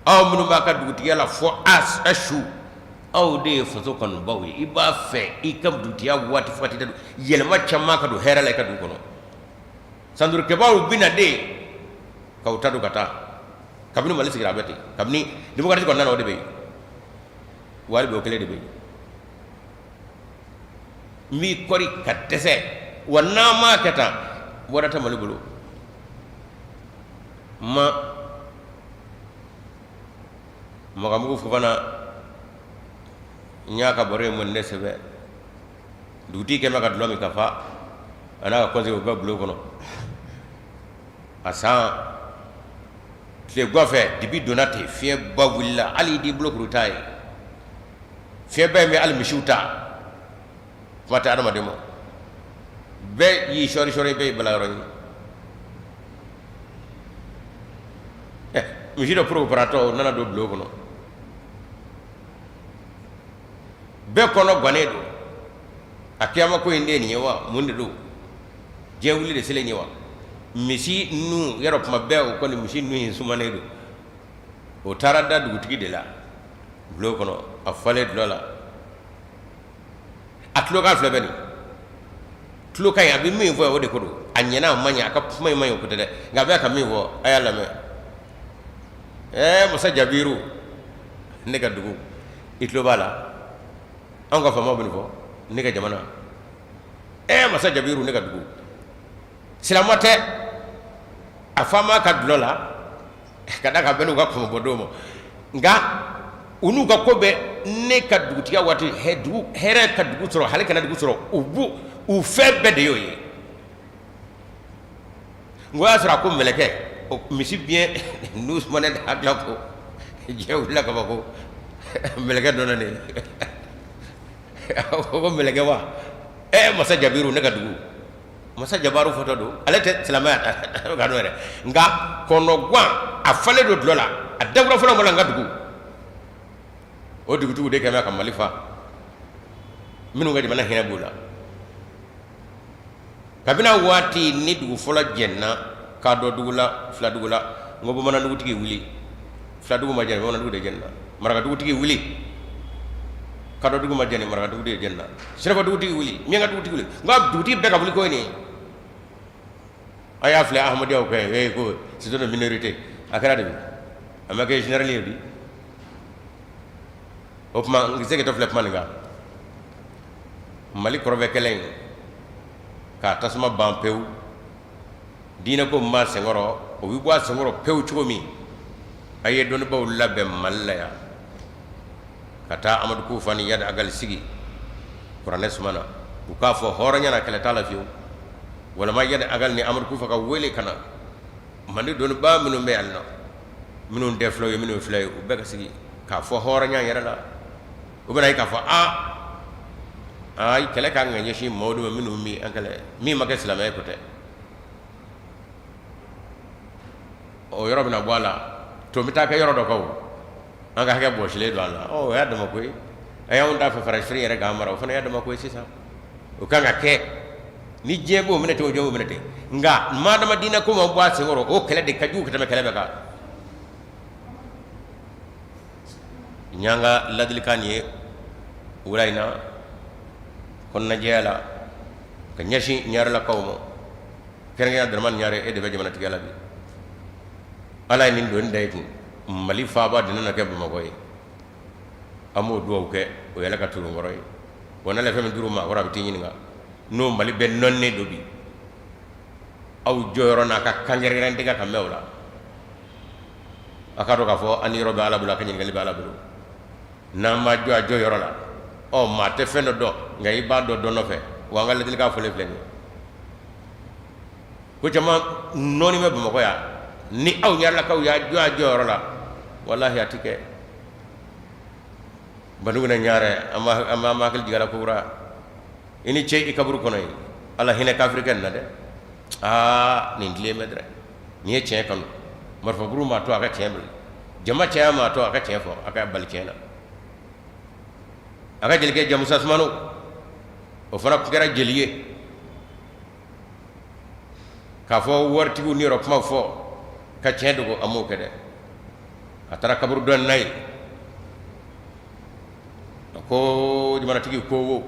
Aw minnu b'a ka dugutigiya la fɔ a su, aw de ye faso kanubaw ye. I b'a fɛ i ka dugutigiya waati fo ka t'i da yɛlɛma caman ka don hɛrɛ la i ka dugu kɔnɔ. Sandurukɛbaw bɛ na de k'aw ta don ka taa. Kabini Mali sigira, a bɛ ten. Kabini démocratie kɔnɔna na, o de bɛ yen. Wa hali bi, o kelen de bɛ yen. N b'i kɔri ka dɛsɛ. Wa n'an m'a kɛ tan, bɔda tɛ Mali bolo. Ma Magamugu Fofana, n y'a ka baro ye mɔni ne sɛbɛ. Dugutigi kɛmɛ ka dulɔ min ka fa, a n'a ka conseil, u bɛ bulon kɔnɔ. A san tile fɛ, dibi donna ten, fiɲɛba wulila, hali i d'i bolo kuru t'a ye. Fiɲɛba in bɛ hali misiw ta. Kuma tɛ adamaden ma. Bɛɛ y'i sɔri sɔri, bɛɛ y'i bala yɔrɔ ɲini. Ɛ, misi dɔ porokoparatɔ, o nana don bulon kɔnɔ. Bɛɛ kɔnɔ gannen don. A kiyama ko in de ye nin ye wa? Mun de don? Diɲɛ wuli de selen ye wa? Misi nun yɔrɔ kuma bɛɛ, o kɔni misi nun in sumanen don. O taara da dugutigi de la bulon kɔnɔ, a falen dulɔ la. A tulokan filɛ bɛ nin tulokan in, a bɛ min fɔ, o de ko don. A ɲɛna, a ma ɲɛ, a ka kuma in ma ɲɛ, o ko tɛ dɛ, nka a bɛ ka min fɔ, a y'a lamɛn. Ɛɛ, masa Jabiru, ne ka dugu, i tulo b'a la, anw ka faamaw bɛ nin fɔ ne ka jamana. Ɛɛ, masa Jabiru, ne ka dugu, silamɛ tɛ, a faama ka dulɔ la ka da ka bɛn n'u ka kɔmɔbɔdon ma, nka u n'u ka ko bɛɛ, ne ka dugutigiya waati, dugu hɛrɛ ka dugu sɔrɔ, hali kana dugu sɔrɔ, u b'u u fɛn bɛɛ de y'o ye. N ko y'a sɔrɔ a ko mɛlɛkɛ o misi biɲɛ nun sumanen de hakili ko diɲɛ wulila ka ban, ko mɛlɛkɛ dɔ nana, ko mɛlɛkɛ wa? Ɛ, masa Jabiru, ne ka dugu, masa Jabaru fɔtɔ don, ale tɛ silamɛya ka dɔn yɛrɛ, nka kɔnɔguwan a falen don dulɔ la, a dakura fɔlɔ bɔra n ka dugu. O dugutigiw de kɛlen bɛ ka Mali fa, minnu ka jamana hinɛ b'u la. Kabini waati ni dugu fɔlɔ jɛnna, kadɔ dugu la, fila dugu la, n ko bamanan dugutigi wuli, fila dugu ma jɛni, bamanan dugu de jɛnna. Maraka dugutigi wuli, kadɔ dugu ma jɛni, maraka dugu de jɛnna. Sɛnɛfɔ dugutigi wuli, miyanka dugutigi wuli, n ko dugutigi bɛɛ ka wuli ko ye nin ye. A y'a filɛ ahmadiyyaw kɛ ee ko c'est une minorité, a kɛra de bi, a ma kɛ général ye bi. O tuma n segintɔ filɛ kuma nin kan, Mali kɔrɔnfɛ kɛlɛ in k'a tasuma ban pewu, diinɛ ko ma senkɔrɔ, o bɛ bɔ a senkɔrɔ pewu cogo min, a ye dɔnnibaw labɛn Mali la yan ka taa Amadu Kufa ni Iyad Ag Ghali sigi kuranɛ suma na, u k'a fɔ hɔrɔnya na, kɛlɛ t'a la fiyewu. Walima Iyad Ag Ghali ni Amadu Kufa ka wele ka na Mali dɔnnibaa minnu bɛ yan nɔ, minnu tɛ fulaw ye, minnu ye fula ye, u bɛɛ ka sigi k'a fɔ hɔrɔnya yɛrɛ la. U bɛna ye k'a fɔ aa aa kɛlɛ ka kan ka ɲɛsin maaw de ma minnu bɛ an kɛlɛ, min ma kɛ silamɛ ye ko tɛ. O yɔrɔ bɛna bɔ a la, to bɛ taa kɛ yɔrɔ dɔ kan, an ka hakɛ bɔsilen don a la. O y'a dama ko ye. A y'anw t'a fɛ farafin yɛrɛ k'an mara, o fana y'a dama ko ye. Sisan o kan ka kɛ ni diɲɛ b'o minɛ ten, o diɲɛ b'o minɛ ten, nka madama diinɛ ko ma bɔ a senkɔrɔ, o kɛlɛ de ka jugu ka tɛmɛ kɛlɛ bɛɛ kan. N y'an ka ladilikan nin ye wula in na kɔnɔnajɛya la ka ɲɛsin ɲarelakaw ma, kɛrɛnkɛrɛnnenya Daramani Ɲare, e de bɛ jamanatigiya la bi. Ala ye nin don da i kun, Mali faaba de nana kɛ Bamakɔ ye. An b'o dugawu kɛ, o ye Ala ka turunkɔrɔ ye. Wa n'Ala ye fɛn min turu maa kɔrɔ, a bɛ t'i ɲininka n'o. Mali bɛɛ nɔnnen don bi, aw jɔyɔrɔ n'a ka kan kɛrɛnkɛrɛn tɛ ka mɛn o la. A k'a dɔn k'a fɔ an yɔrɔ bɛ Ala bolo, a ka ɲininkali bɛ Ala bolo. N'an ma jɔ a jɔ yɔrɔ la, ɔ maa tɛ fɛn dɔ dɔn, nka i b'a dɔn dɔ nɔfɛ. Wa an ka ladilikan fɔlen filɛ nin ye, ko caman nɔɔni bɛ Bamakɔ yan, ni aw ɲarelakaw y'a jɔ a jɔyɔrɔ la, walahi a tɛ kɛ. Banuguna Ɲarɛ, an b'an hakili jigin a la kokura. I ni ce i kaburu kɔnɔ yen. Ala hinɛ kafirikɛ nin na dɛ. Aa, nin tilen bɛ dɛ, nin ye tiɲɛ kanu. Marifaburu m'a to a ka tiɲɛ bila, jama caya m'a to a ka tiɲɛ fɔ, a ka bali tiɲɛ na. A ka jelikɛ Jamusa Sumano, o fana tun kɛra jeli ye k'a fɔ waritigiw ni yɔrɔ kuma fɔ ka tiɲɛ dogo, a m'o kɛ dɛ. A taara kaburu dɔ n'a ye, a ko jamanatigi ko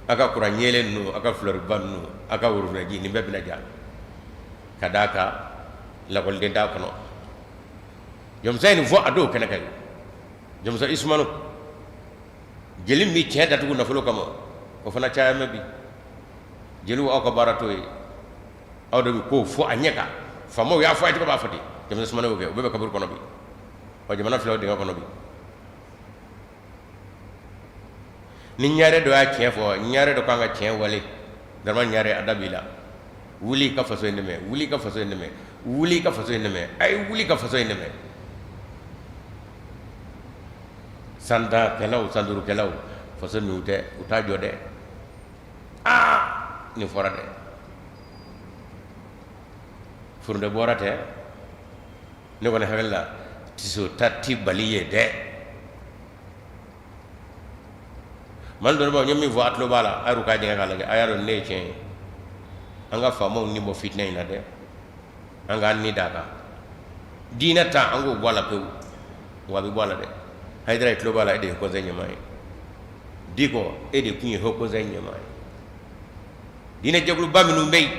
a ka kuran yeelen ninnu, a ka filɛriba ninnu, a ka worobinɛji, nin bɛɛ bɛna ja ka d'a kan lakɔliden t'a kɔnɔ. Jamusa ye nin fɔ a don kɛnɛ kan. Jamusa Isumano, jeli min tiɲɛ datugu nafolo kama, o fana caya mɛn bi. Jeliw, aw ka baara t'o ye, aw de bɛ ko fɔ a ɲɛ kan. Faamaw y'a fɔ a ye cogo b'a fɔ ten. Jamusa Sumano y'o kɛ, o bɛɛ bɛ kaburu kɔnɔ bi. Wa jamana filɛ o dingɛ kɔnɔ bi. Ni ɲare dɔ y'a tiɲɛ fɔ, ɲare dɔ kan ka tiɲɛ wale. Daramani Ɲare, a da b'i la. Wuli ka faso in dɛmɛ, wuli ka faso in dɛmɛ, wuli ka faso in dɛmɛ, a ye wuli ka faso in dɛmɛ. San 10 kɛlaw, san 5 kɛlaw, faso ninnu tɛ, u t'a jɔ dɛ. Nin fɔra dɛ, furunde bɔra tɛ. Ne kɔni hakili la, tiso ta ti bali ye dɛ. Mali dɔnnibaw ye min fɔ, a tulo b'a la, a y'u k'a jɛngɛ k'a lajɛ. A y'a dɔn ne ye tiɲɛ ye. An ka faamaw ni bɔ fitinɛ in na dɛ. An k'an ni d'a kan. Diinɛ ta, an k'o bɔ a la pewu. Wa a bɛ bɔ a la dɛ. Hayidara, i tulo b'a la, e de ye conseil ɲɛmaa ye. Diko, e de tun ye haut conseil ɲɛmaa ye. Diinɛ jɛkuluba minnu bɛ yen,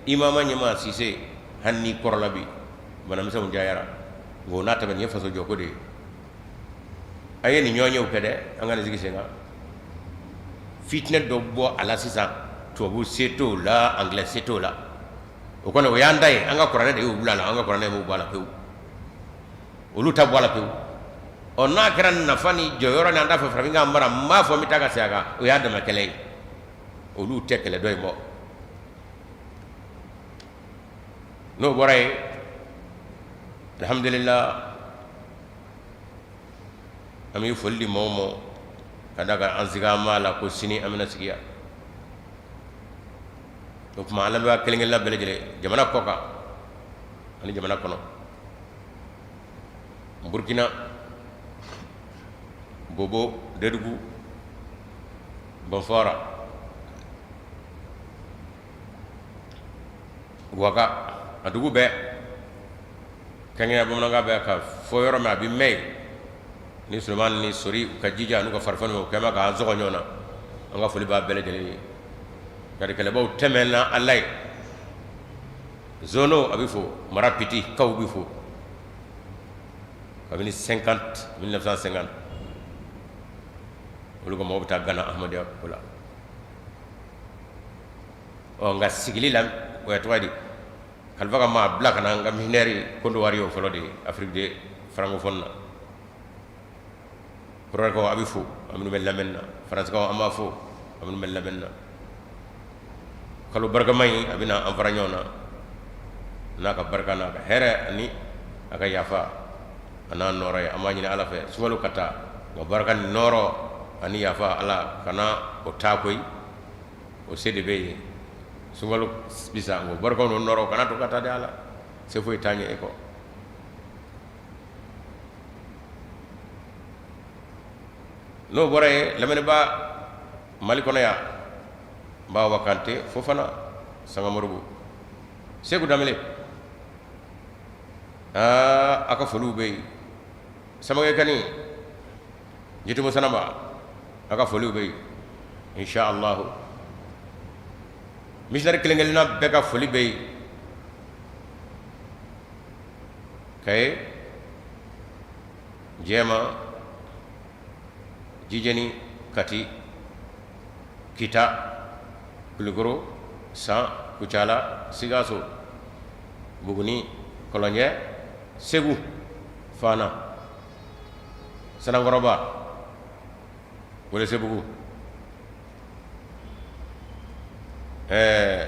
imama ɲɛmaa Sise, hali n'i kɔrɔla bi, banamisɛnw cayara, nka o n'a ta bɛɛ, nin ye faso jɔko de ye. A ye nin ɲɔgɔnyew kɛ dɛ. An ka nin sigi sen kan, fitinɛ dɔ bɔ a la sisan. Tubabu se t'o la, anglais se t'o la. O kɔni, o y'an ta ye. An ka kuranɛ de y'u bila a la. An ka kuranɛ b'u bɔ a la pewu, olu ta bɔ a la pewu. Ɔ, n'a kɛra nafa ni jɔyɔrɔ ni an t'a fɛ farafin k'an mara, n b'a fɔ n bɛ taa ka segin a kan, o y'a dama kɛlɛ ye. Olu tɛ kɛlɛ dɔ in bɔ. N'o bɔra yen, alhamdulillah, an bɛ foli di maaw ma ka da kan an sigi an b'a la ko sini an bɛna sigi yan. O tuma, an lamɛnbaa kelen kelenna bɛɛ lajɛlen, jamana kɔ kan ani jamana kɔnɔ, Burukina, Bobo, Dedugu, Banfora, Waka, a dugu bɛɛ, kɛrɛnkɛrɛnnenya bamanankan bɛ ka fɔ yɔrɔ min, a bɛ mɛn yen ni Sulemani ni Sori u ka jija n'u ka farifoni u kɛlen k'an sɔgɔ ɲɔgɔn na. An ka foli b'a bɛɛ lajɛlen ye. Karikɛlɛbaw tɛmɛna Ala ye. Zono a bɛ fo, mara piti kaw bɛ fo kabini 50 1950, olu ka mɔgɔw bɛ taa Gana Ahmadiyya ko la. Ɔ, nka sigili la, o ye tɔgɔ di, kalifa ka maa bila ka na n ka missionnaire Kɔdiwari y'o fɔlɔ de ye Afrique de francophone na. Kɔrɔkaw, a bɛ fo, a minnu bɛ lamɛnni na. Faransikaw, an b'a fo, a minnu bɛ lamɛnni na. Kalo barikama in, a bɛna an fara ɲɔgɔn na n'a ka barika, n'a ka hɛrɛ ani a ka yafa a n'a nɔɔrɔ ye. An b'a ɲini Ala fɛ, sunkalo ka taa nka barika ni nɔɔrɔ ani yafa, Ala kana o taa koyi. O se de bɛ yen. Sunkalo bisa, o barika n'o nɔɔrɔ kana to ka taa di. Ala se foyi t'an ye e kɔ. N'o bɔra yen, lamɛnniba Mali kɔnɔ yan, Bawa Kante, Fofana, Sangamoribu, Segu Danbele, aa, a ka foliw bɛ yen. Samakɛ Kani, Jitumu Sanaba, a ka foliw bɛ yen, insha Allah. Missionnaire kelen kelenna bɛɛ ka foli bɛ yen. Kaye, Jɛma, Jijɛni, Kati, Kita, Kulukoro, San, Kucala, Sikaso, Buguni, Kɔlɔnjɛ, Segu, Fana, Sanankɔrɔba, Welesebugu, ɛɛ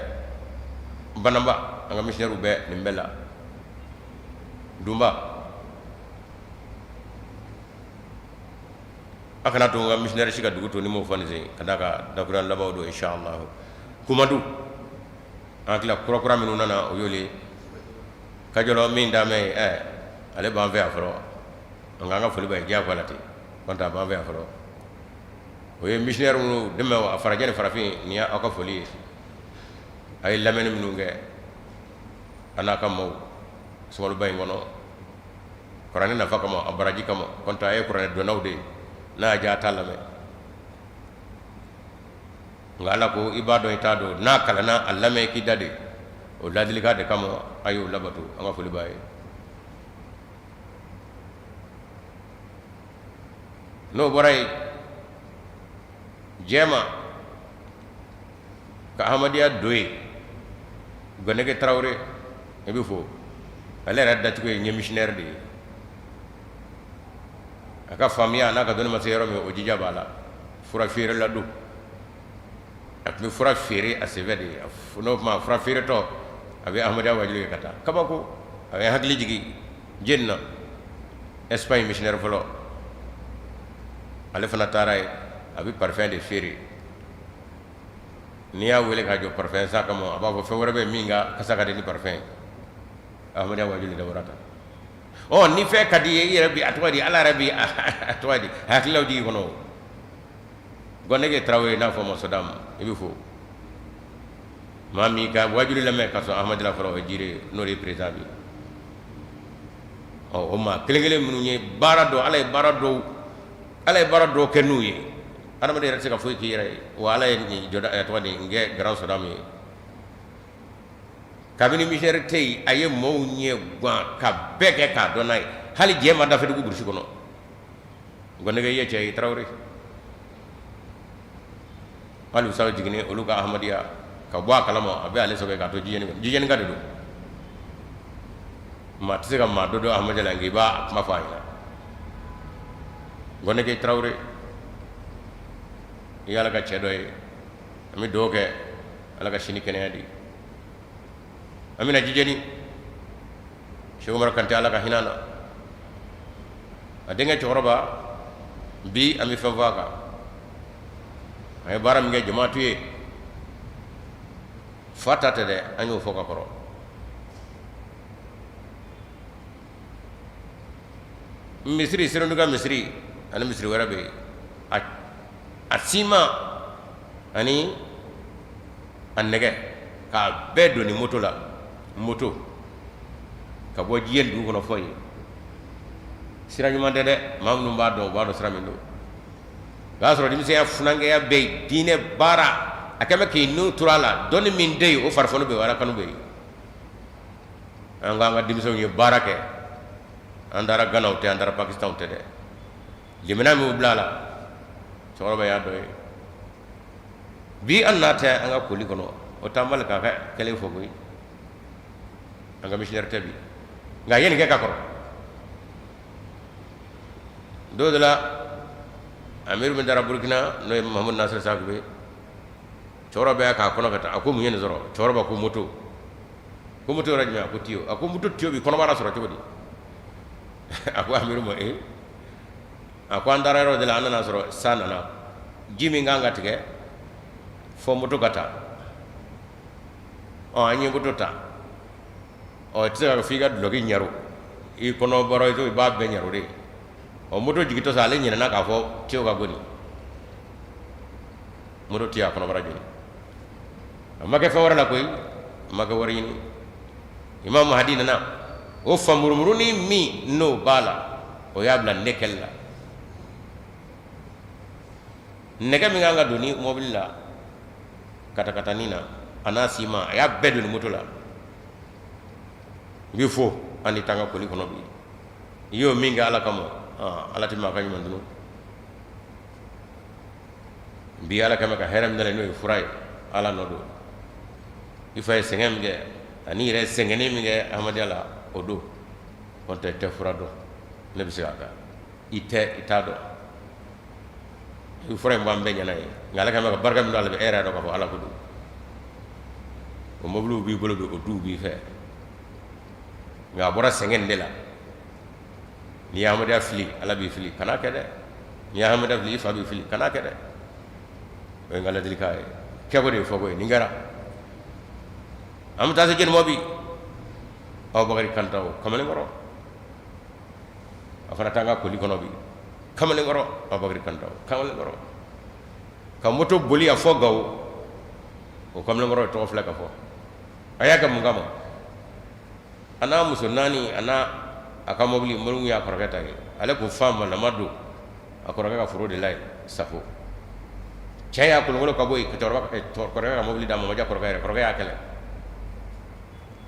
Banamba, an ka missionnaires bɛ nin bɛɛ la. Dunba, a kana to n ka missionnaire si ka dugu to ni m'o fɔ nin sen ka d'a kan dakuruya labanw don, insha Allah. Kumadu, an tila kura kura minnu nana, o y'olu ye. Kajɔlɔ min d'a mɛn ɛ, ale b'an fɛ yan fɔlɔ, nka an ka foli b'a ye diyagoya la ten. Kɔnta a b'an fɛ yan fɔlɔ. O ye missionnaire minnu dɛmɛ, a farajɛ ni farafin, nin y'aw ka foli ye. A ye lamɛnni minnu kɛ a n'a ka maaw sunkaloba in kɔnɔ kuranɛ nafa kama, a baraji kama, kɔnta a ye kuranɛ dɔnnaw de ye. N'a y'a diya, a t'a lamɛn, nka Ala ko i b'a dɔn, i t'a dɔn, n'a kalanna, a lamɛn k'i da de. O ladilikan de kama a y'o labato. An ka foli b'a ye. N'o bɔra yen, jɛma ka Ahmadiyya don yen, Gɔnɛgɛ Tarawele, i bɛ fo. Ale yɛrɛ dacogo ye ɲɛ missionnaire de ye. A ka faamuya n'a ka dɔnni ma se yɔrɔ min, o jija b'a la. Fura feerela don, a tun bɛ fura feere a senfɛ de. N'o tuma fura feeretɔ, a bɛ Ahmadiyya waajuli kɛ ka taa. Kabako, a bɛ hakili jigin jeni na, Espagne missionnaire fɔlɔ, ale fana taara yen, a bɛ parfum de feere. N'i y'a wele k'a jɔ parfum san kama, a b'a fɔ fɛn wɛrɛ bɛ min ka kasa ka di ni parfum ye. Ahmadiyya wajuli dabɔra tan. Ɔ, ni fɛn ka di ye, i yɛrɛ bi a tɔgɔ di, Ala yɛrɛ bi a tɔgɔ di, hakililaw jigin kɔnɔ. Gɔnɛgɛ Tarawele n'a fɔ ma Sadamu, i bɛ fo. Maa min ka wajuli lamɛn ka sɔn Ahmadiyya la fɔlɔ, o ye Jire ye, n'o de ye président bi. Ɔ, o maa kelen kelen minnu ye baara dɔn, Ala ye baara dɔw kɛ n'u ye, adamaden yɛrɛ tɛ se ka foyi k'i yɛrɛ ye. Wa Ala ye nin jɔda, a tɔgɔ di, n kɛ grand Sadamu ye. Kabini missionnaire tɛ yen, a ye maaw ɲɛ gan ka bɛɛ kɛ k'a dɔn n'a ye, hali jɛ ma dafɛ dugu burusi kɔnɔ. Gɔnɛgɛ ye cɛ ye, Tarawele hali sa jiginni olu ka Ahmadiyya ka bɔ a kalama, a bɛ ale sɔrɔ k'a to jijɛni kɔnɔ. Jijɛni ka de don, maa tɛ se ka maa dɔ dɔn Ahmadiyya la nka i b'a kuma fɔ a ɲɛna. Gɔnɛgɛ Tarawele, i y'Ala ka cɛ dɔ ye. An bɛ dugawu kɛ, Ala ka sini kɛnɛya di. An bɛna Jijɛni, Sɛki Umaru Kante, Ala ka hinɛ a na, a denkɛ cɛkɔrɔba bi, an bɛ fɛn fɔ a kan. A ye baara min kɛ jamaatu ye, fa ta tɛ dɛ, an y'o fɔ ka kɔrɔ. Misiri Serenduga misiri ani misiri wɛrɛ bɛ yen, a siman ani a nɛgɛ k'a bɛɛ don ni moto la, moto ka bɔ diɲɛ dugu kɔnɔ fɔ yen. Sira ɲuman tɛ dɛ, maa minnu b'a dɔn, u b'a dɔn sira min don. O y'a sɔrɔ denmisɛnya funankɛya bɛ yen, diinɛ baara a kɛlen bɛ k'i n'u tora a la, dɔnni min tɛ yen, o farifoni bɛ yen, o Ala kanu bɛ yen. An ko an ka denmisɛnw ye baara kɛ. An taara Gana o tɛ, an taara Pakistan o tɛ dɛ. Limaniya min bila a la, cɛkɔrɔba y'a dɔ ye bi, an n'a tɛ an ka koli kɔnɔ, o t'an bali k'a ka kɛlen fɔ koyi. An ka missionnaire tɛ bi, nka a ye nin kɛ ka kɔrɔ. Don dɔ la, amiru min taara Burukina, n'o ye Mahamadu Nasir Sakube, cɛkɔrɔba y'a k'a kɔnɔ ka taa. A ko mun ye nin sɔrɔ? Cɛkɔrɔba ko moto. Ko moto yɔrɔ jumɛn? A ko tiyo. A ko moto tiyo bɛ kɔnɔbara sɔrɔ cogo di? A ko amiru ma, ee, a ko an taara yɔrɔ de la, an nana sɔrɔ san nana, ji min kan ka tigɛ fɔ moto ka taa. Ɔ, an ye moto ta. Ɔ, i tɛ se ka f'i ka dulɔki ɲaro i kɔnɔbara, i b'a bɛɛ ɲaro de. Ɔ, moto jigintɔ sa, ale ɲinɛna k'a fɔ tiyo ka goni, moto tiyo a kɔnɔbara jeni. A ma kɛ fɛn wɛrɛ la koyi, a ma kɛ wari ɲini. Imam Mahdi nana, o famurumurunin min n'o b'a la, o y'a bila ne kɛli la. Nɛgɛ min kan ka don ni mɔbili la katakatanin na, a n'a siman, a y'a bɛɛ don ni moto la. I bɛ fo an ni tanga koli kɔnɔ bi. I y'o min kɛ Ala kama, Ala tɛ maa ka ɲuman dun bi. Ala kama ka hɛrɛ min n'o ye fura ye, Ala nɔ don. I fa ye sɛgɛn min kɛ ani yɛrɛ sɛgɛnni min kɛ Ahmadiyya la, o don o tɛ tɛ fura dɔn. Ne bɛ se k'a kan, i tɛ, i t'a dɔn. I fura in b'an bɛɛ ɲɛna ye, nka Ala kama ka barika min don a la, e yɛrɛ dɔn k'a fɔ Ala ko don. O mobiliw b'i bolo bi, o duw b'i fɛ, nka a bɔra sɛgɛn de la. N'i ye Ahmadiyya fili, Ala b'i fili, kan'a kɛ dɛ. N'i ye Ahmadiyya fili, i fa b'i fili, kan'a kɛ dɛ. O ye n ka ladilikan ye. Kɛko de ye fɔko ye. Nin kɛra, an bɛ taa se jɛnɛ ma bi. Abubakari Kantawo kamalenkɔrɔ, a fana t'an ka koli kɔnɔ bi. Kamalenkɔrɔ, Abubakari Kantawo kamalenkɔrɔ, ka moto boli a fɔ Gawo, o kamalenkɔrɔ tɔgɔ filɛ ka fɔ. A y'a kɛ mun kama? A n'a muso naani, a n'a a ka mobili, mobili y'a kɔrɔkɛ ta ye. Ale ko fa ma lama don a kɔrɔkɛ ka foro de la yen Safo. Cɛ y'a kolonkolon ka bɔ yen, cɛkɔrɔba kɔrɔkɛ ka mobili d'a ma. Ma diya kɔrɔkɛ yɛrɛ, kɔrɔkɛ y'a kɛlɛ.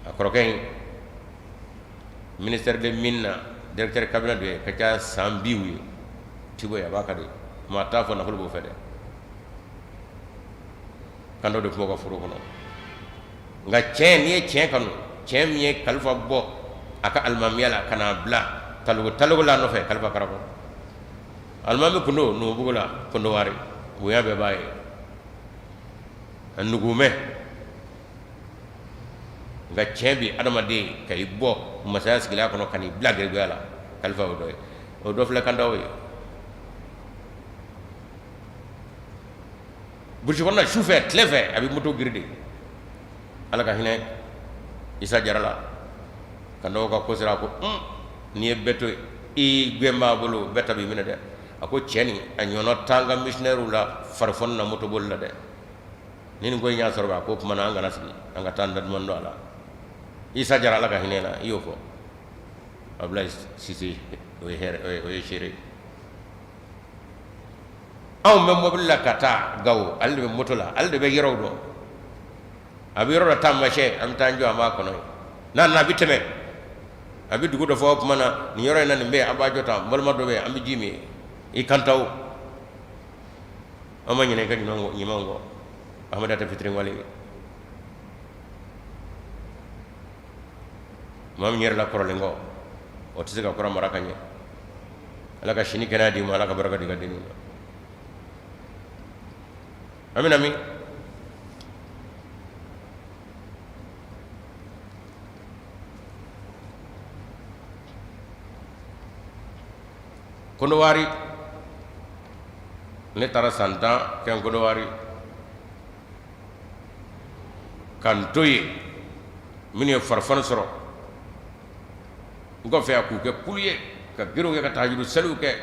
A kɔrɔkɛ in, ministère de mine na directeur cabinet dɔ ye ka ca san biw ye tibo ye, a b'a ka de maa t'a fɔ nafolo b'o fɛ dɛ. Kan dɔ de tun b'o ka foro kɔnɔ. Nka cɛ, n'i ye tiɲɛ kanu, cɛ min ye kalifa bɔ a ka alimamiya la ka n'a bila talogo talogo la nɔfɛ kalifa karakɔ, alimami kun don Numubugu la, Kondowari, bonya bɛɛ b'a ye, a nugumɛ. Nka tiɲɛ bi adamaden ka i bɔ masaya sigila kɔnɔ ka n'i bila garibuya la, kalifa o dɔ ye, o dɔ filɛ Kantawo ye. Burusi kɔnɔna su fɛ tile fɛ a bɛ moto giri de. Ala ka hinɛ Isa Jara la ka dɔw ka ko sera a ko n'i ye bɛɛ to i gɛn b'a bolo bɛɛ ta b'i minɛ dɛ. A ko cɛ nin a ɲɔgɔnna t'an ka missionnaires la farifoni na motoboli la dɛ. Ni nin ko in y'a sɔrɔ a ko tuma na an kana sigi an ka taa an da duman don a la. Isa Jara Ala ka hinɛ na i y'o fɔ. Abulayi Sise o ye hɛrɛ o ye seere ye. Anw bɛ mobili la ka taa Gawo ale de bɛ moto la ale de bɛ yɔrɔw dɔn. A bɛ yɔrɔ dɔ taamasiyɛn an bɛ taa an jɔ an b'a kɔnɔ yen. N'a nana a bɛ tɛmɛ a bɛ dugu dɔ fɔ o tuma na nin yɔrɔ in na nin bɛ yen an b'a jɔ tan n balima dɔ bɛ yen an bɛ ji min i kan ta o. An ma ɲinɛ i ka ɲuman kɔ Ahmada tɛ fitiriwale ye. Maa min yɛrɛ la kɔrɔlen kɔ o tɛ se ka kɔrɔ mara ka ɲɛ. Ala ka sini kɛnɛya d'i ma, Ala ka barika don i ka denninw na. An bɛna min? Kɔnɔwari ne taara san 10 kɛ Kɔnɔwari ka n to yen minnu ye farifoni sɔrɔ n kɔfɛ yan k'u kɛ kulu ye ka giriw kɛ ka tahajuru seliw kɛ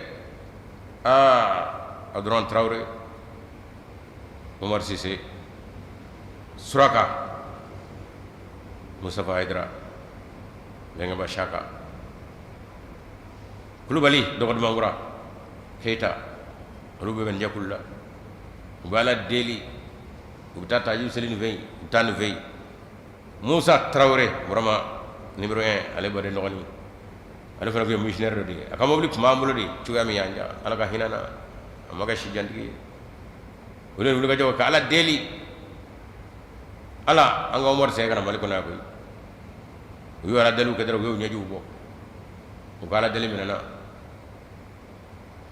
aa Abdurahmani Tarawele Umaru Sise Suraka Mustafa Hayidara Bɛnkɛba Saka Kulubali dɔgɔdumankura Keyita olu bɛɛ bɛ nin jɛkulu la u bɛ Ala deli u bɛ taa tahajuru seli nin fɛ yen u bɛ taa nin fɛ yen Musa Tarawele Burama numéro 1 ale baden dɔgɔnin ale fana tun ye missionnaire dɔ de ye a ka mobili tun b'an bolo de cogoya min y'an diya Ala ka hinɛ na a ma kɛ sijantigi ye olu ye wulikajɔ kɛ Ala deli Ala an ka Umaru segin ka na Mali kɔnɔ yan koyi u y'u Ala deliw kɛ dɔrɔn u y'u ɲɛjiw bɔ u ka Ala deli minɛna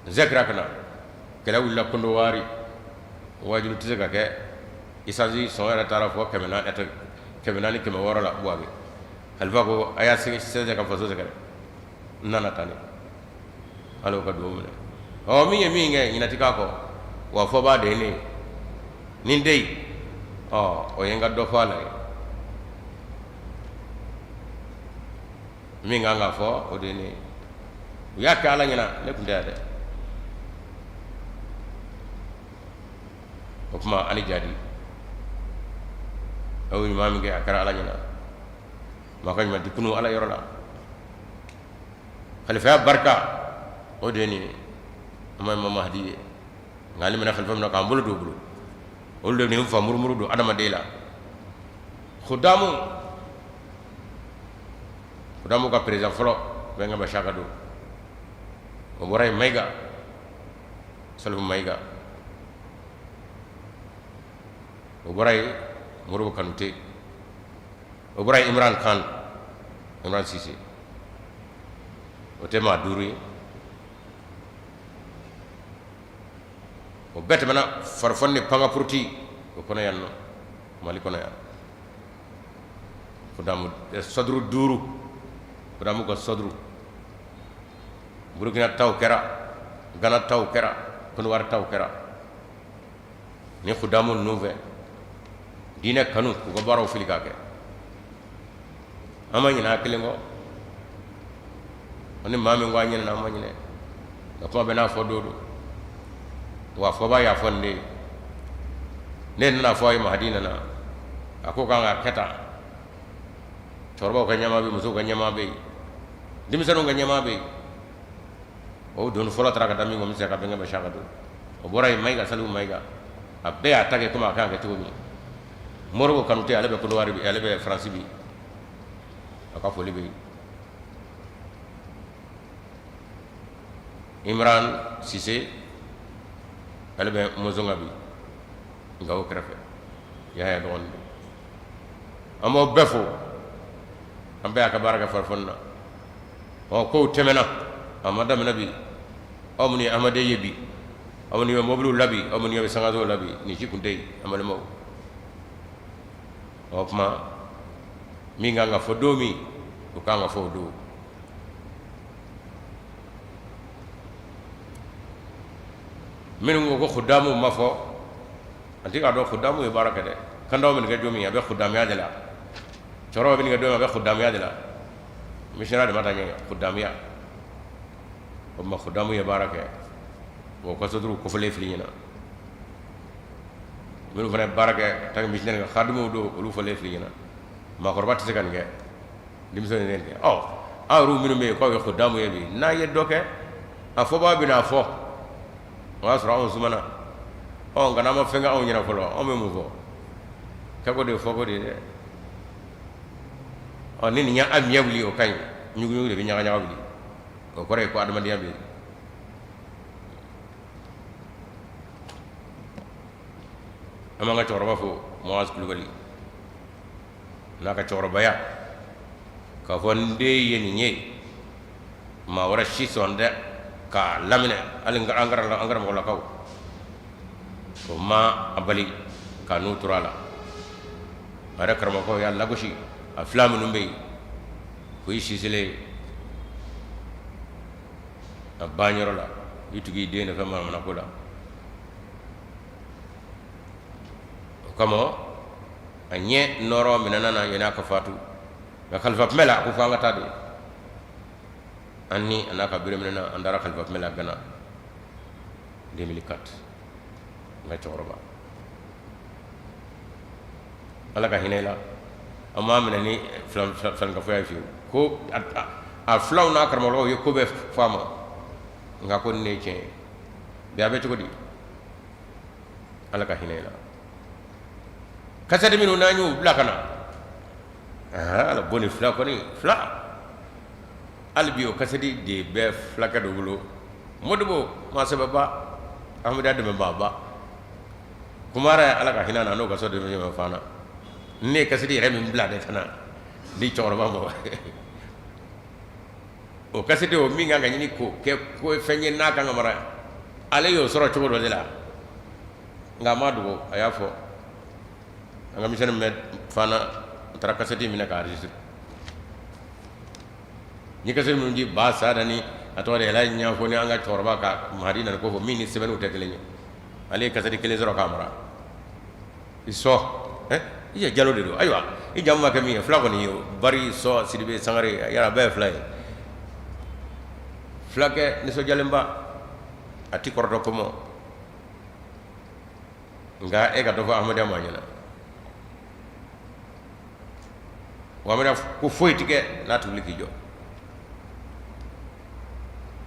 n segira ka na kɛlɛ wulila Kɔnɔwari waajuli tɛ se ka kɛ isansi sɔngɔ yɛrɛ taara fɔ 400 600 la Buwake Kalifa ko a y'a sɛgɛsɛgɛ ka faso sɛgɛrɛ n nana tan de Ala y'o ka dugawu minɛ ɔ min ye min kɛ ɲinɛ ti k'a kɔ wa fɔbaa de ye ne ye ni n tɛ yen ɔ o ye n ka dɔ fɔ a la ye min kan ka fɔ o de ye ne ye u y'a kɛ Ala ɲɛna ne tun tɛ yan dɛ o tuma ani jadi aw ye ɲuman min kɛ a kɛra Ala ɲɛna maa ka ɲuman tɛ kunu Ala yɔrɔ la khalifaya barika o de ye nin ye an ma Imam Mahdi ye nka ale minɛ khalifa min na k'an bolo don o bolo olu de nin fa murumuru don adamaden la khudamu khudamu ka président fɔlɔ Bɛnkɛba Saka don o bɔra yen Mayiga Salifu Mayiga o bɔra yen Modibo Kanute o bɔra yen Imran Khan Imran Sise o tɛ maa duuru ye o bɛɛ tɛmɛna farifoni ni pankapuruti o kɔnɔ yan nɔ Mali kɔnɔ yan khudamu sɔduru duuru khudamu ka sɔduru Burukina taw kɛra Gana taw kɛra Kɔnɔwari taw kɛra ni khudamu ninnu fɛ diinɛ kanu k'u ka baaraw fili k'a kɛ an ma ɲinɛ a kelen kɔ ni maa min ko an ɲinɛna an ma ɲinɛ nka kuma bɛɛ n'a fɔ don don wa fɔbaa y'a fɔ nin de ye ne nana fɔ a ye Mahadi nana a ko kan ka kɛ tan cɛkɔrɔbaw ka ɲɛmaa bɛ yen musow ka ɲɛmaa bɛ yen denmisɛnninw ka ɲɛmaa bɛ yen o don fɔlɔ taara ka da min kɔ ka Bɛnkɛba Saka don o bɔra yen Mayiga Salifu Mayiga a bɛɛ y'a ta kɛ komi a kan ka kɛ cogo min Modibo Kanute ale bɛ Kɔnɔwari bi ale bɛ Faransi bi a ka foli bɛ yen Imran Sise ale bɛ Mɔzɔnga bi Gawo kɛrɛfɛ Yahaya dɔgɔnin don an b'aw bɛɛ fo an bɛɛ y'a ka baara kɛ farifoni na ɔ kow tɛmɛna a ma daminɛ bi aw minnu ye amaden ye bi aw minnu bɛ mobiliw la bi aw minnu bɛ sangasow la bi nin si tun tɛ yen an balimaw o tuma min kan ka fɔ don min o kan ka fɔ o don minnu ko ko khudamu ma fɔ An tɛ k'a dɔn khudamu ye baara kɛ dɛ. Kandaw bɛ nin kɛ don min, a bɛ khudamiya de la. Cɛkɔrɔba bɛ nin kɛ don min, a bɛ khudamiya de la. Missionnaire de ma taa ɲɛ khudamiya. O tuma khudamu ye baara kɛ. O ka soturu kofɔlen fili ɲɛna. Minnu fana ye baara kɛ tant que missionnaire ka khadimuw don, olu fɔlen fili ɲɛna. Maakɔrɔba tɛ se ka nin kɛ. Denmisɛnnin tɛ nin kɛ. Ɔ, aw yɛrɛ minnu bɛ yen k'aw ye khudamu ye bi, n'a ye dɔ kɛ, a fɔbaa bɛna a fɔ. O y'a sɔrɔ anw sumana. Ɔ, nka n'an ma fɛn kɛ anw ɲɛna fɔlɔ, anw bɛ mun fɔ? Kɛko de ye fɔko de ye dɛ. Ɔ, ni nin y'a miɲɛ wuli, o ka ɲi. Ɲuguɲugu de bɛ ɲagaɲaga wuli. O kɔrɔ ye ko adamadenya bɛ yen. An b'an ka cɛkɔrɔba fo, Muaz Kulubali n'a ka cɛkɔrɔbaya, k'a fɔ n den ye nin ye, maa wɛrɛ si sɔn tɛ k'a laminɛ, hali an karamɔgɔlakaw, o ma a bali k'a n'u tora a la. A yɛrɛ karamɔgɔw y'a lagosi, a fila minnu bɛ yen, o ye siselen a banyɔrɔ la, i tugu i den nɔfɛ manamana ko la. O kama a ɲɛ nɔrɔ minɛna na yanni a ka fatu, nka kalifa tun bɛ la, a ko fo an ka taa de. An ni a n'a ka bere minɛna, an taara kalifa tun bɛ la Gana 2004. N ka cɛkɔrɔba, Ala ka hinɛ i la. An m'a minɛ ni filankafoya ye fiyewu, ko a filanw n'a karamɔgɔw ye ko bɛɛ fɔ a ma, nka ko nin de ye tiɲɛ ye. Bi a bɛ cogo di? Ala ka hinɛ i la. Kasɛti minnu n'an y'u bila ka na, ala bɔ ni fila kɔni fila, hali bi o kasɛti de bɛ fulakɛ dɔ bolo, Modibo maasɛbɛba, Ahmadiyya dɛmɛbaaba Kumara, Ala ka hinɛ na, n'o ka so denmisɛn fana. Ne ye kasɛti yɛrɛ min bila de ka na di cɛkɔrɔba ma, o kasɛti o min kan ka ɲini k'o kɛ ko fɛn ye n'a kan ka mara, ale y'o sɔrɔ cogo dɔ de la, nka a ma dogo, a y'a fɔ an ka misɛnnin min bɛ fana, a taara kasɛti minɛ k'a enregistré. N ye kasɛti minnu di ba sada ni a tɔgɔ de Elhaji Ɲafo ni an ka cɛkɔrɔba ka Mahadi nana ko fɔ min ni sɛbɛnniw tɛ kelen ye, ale ye kasɛti kelen sɔrɔ k'a mara. I sɔ i ye jalo de don, ayiwa i jamu ma kɛ min ye, fila kɔni ye o, Bari, Sɔ, Sidibe, Sangare, yala bɛɛ ye fila ye. Fulakɛ nisɔndiyalenba, a ti kɔrɔtɔ ko mɔ, nka e ka dɔ fɔ Ahmadiyya ma ɲɛna. Wa Ahmadiyya ko foyi ti kɛ n'a tɛ wuli k'i jɔ.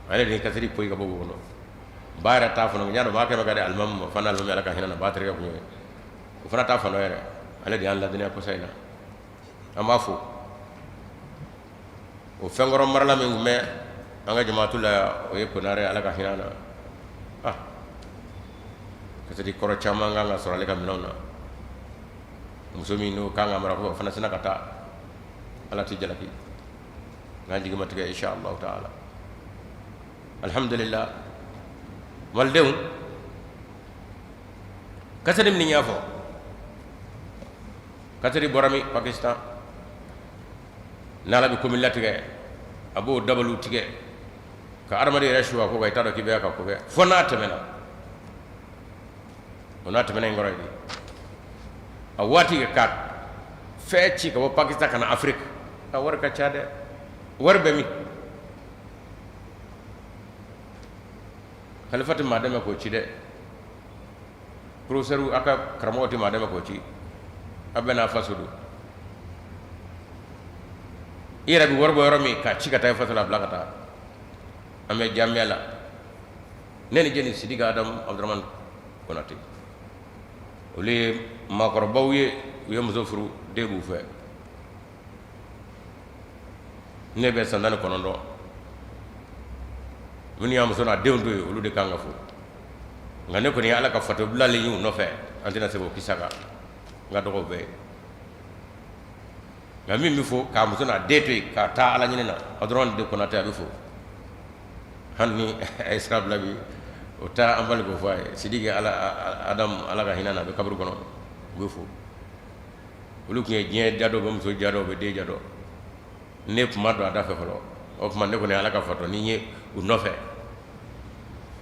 Ale de ye kasɛti poyi ka bɔ wo kɔnɔ. Ba yɛrɛ t'a fana, n y'a dɔn maa kɛmɛ ka di alimami ma fana, alimami Ala ka hinɛ na, ba terikɛ kun ye o fana t'a fana yɛrɛ. Ale de y'an ladɔnniya kɔsa in na, an b'a fo. O fɛnkɔrɔ marala min tun bɛ an ka jamaatu la yan, o ye Konare, Ala ka hinɛ na. Ah, kasɛti kɔrɔ caman kan ka sɔrɔ ale ka minɛnw na. Muso min n'o kan ka mara, o fana sina ka taa. Ala tɛ jalaki, n'an jigi ma tigɛ, insha Allah taala. Alhamdulillah, malidenw, kasɛti min y'a fɔ, kasɛti bɔra min? Pakistan. N'Ala bɛ ko min latigɛ, a b'o dabaliw tigɛ ka adamaden yɛrɛ su a ko kan, i t'a dɔn k'i bɛ ka ko kɛ fo n'a tɛmɛna. O n'a tɛmɛna in kɔrɔ ye di? A waati ka fɛn ci ka bɔ Pakistan ka na Afiriki, a wari ka ca dɛ. Wari bɛ min? Khalifa tɛ maa dɛmɛ k'o ci dɛ. Professeur, a ka karamɔgɔ tɛ maa dɛmɛ k'o ci. A bɛɛ n'a faso don. I yɛrɛ bɛ wari bɔ yɔrɔ min k'a ci ka taa i faso la, a bila ka taa. An bɛ jamiya la, ne ni jɛni Sidiki Adamu Abdramane Konate, olu ye maakɔrɔbaw ye, u ye muso furu, den b'u fɛ. Ne bɛ san 19. Minnu y'a muso n'a denw to yen, olu de kan ka fo, nka ne kɔni ye Ala ka fato bilalen y'u nɔfɛ. An tɛna se k'o kisa kan, n ka dɔgɔw bɛɛ ye, nka min bɛ fo k'a muso n'a den to yen ka taa Ala ɲini na, Abdramane de Konate, a bɛ fo. Hali ni a ye sira bila bi, o taa an bali k'o fɔ a ye. Sidiki Adamu, Ala ka hinɛ na, a bɛ kaburu kɔnɔ, u bɛ fo. Olu tun ye diɲɛ ja dɔn, u bɛ muso ja dɔn, u bɛ den ja dɔn. Ne tun ma don a da fɛ fɔlɔ. O tuma ne kɔni Ala ka fatɔ ni ye u nɔfɛ.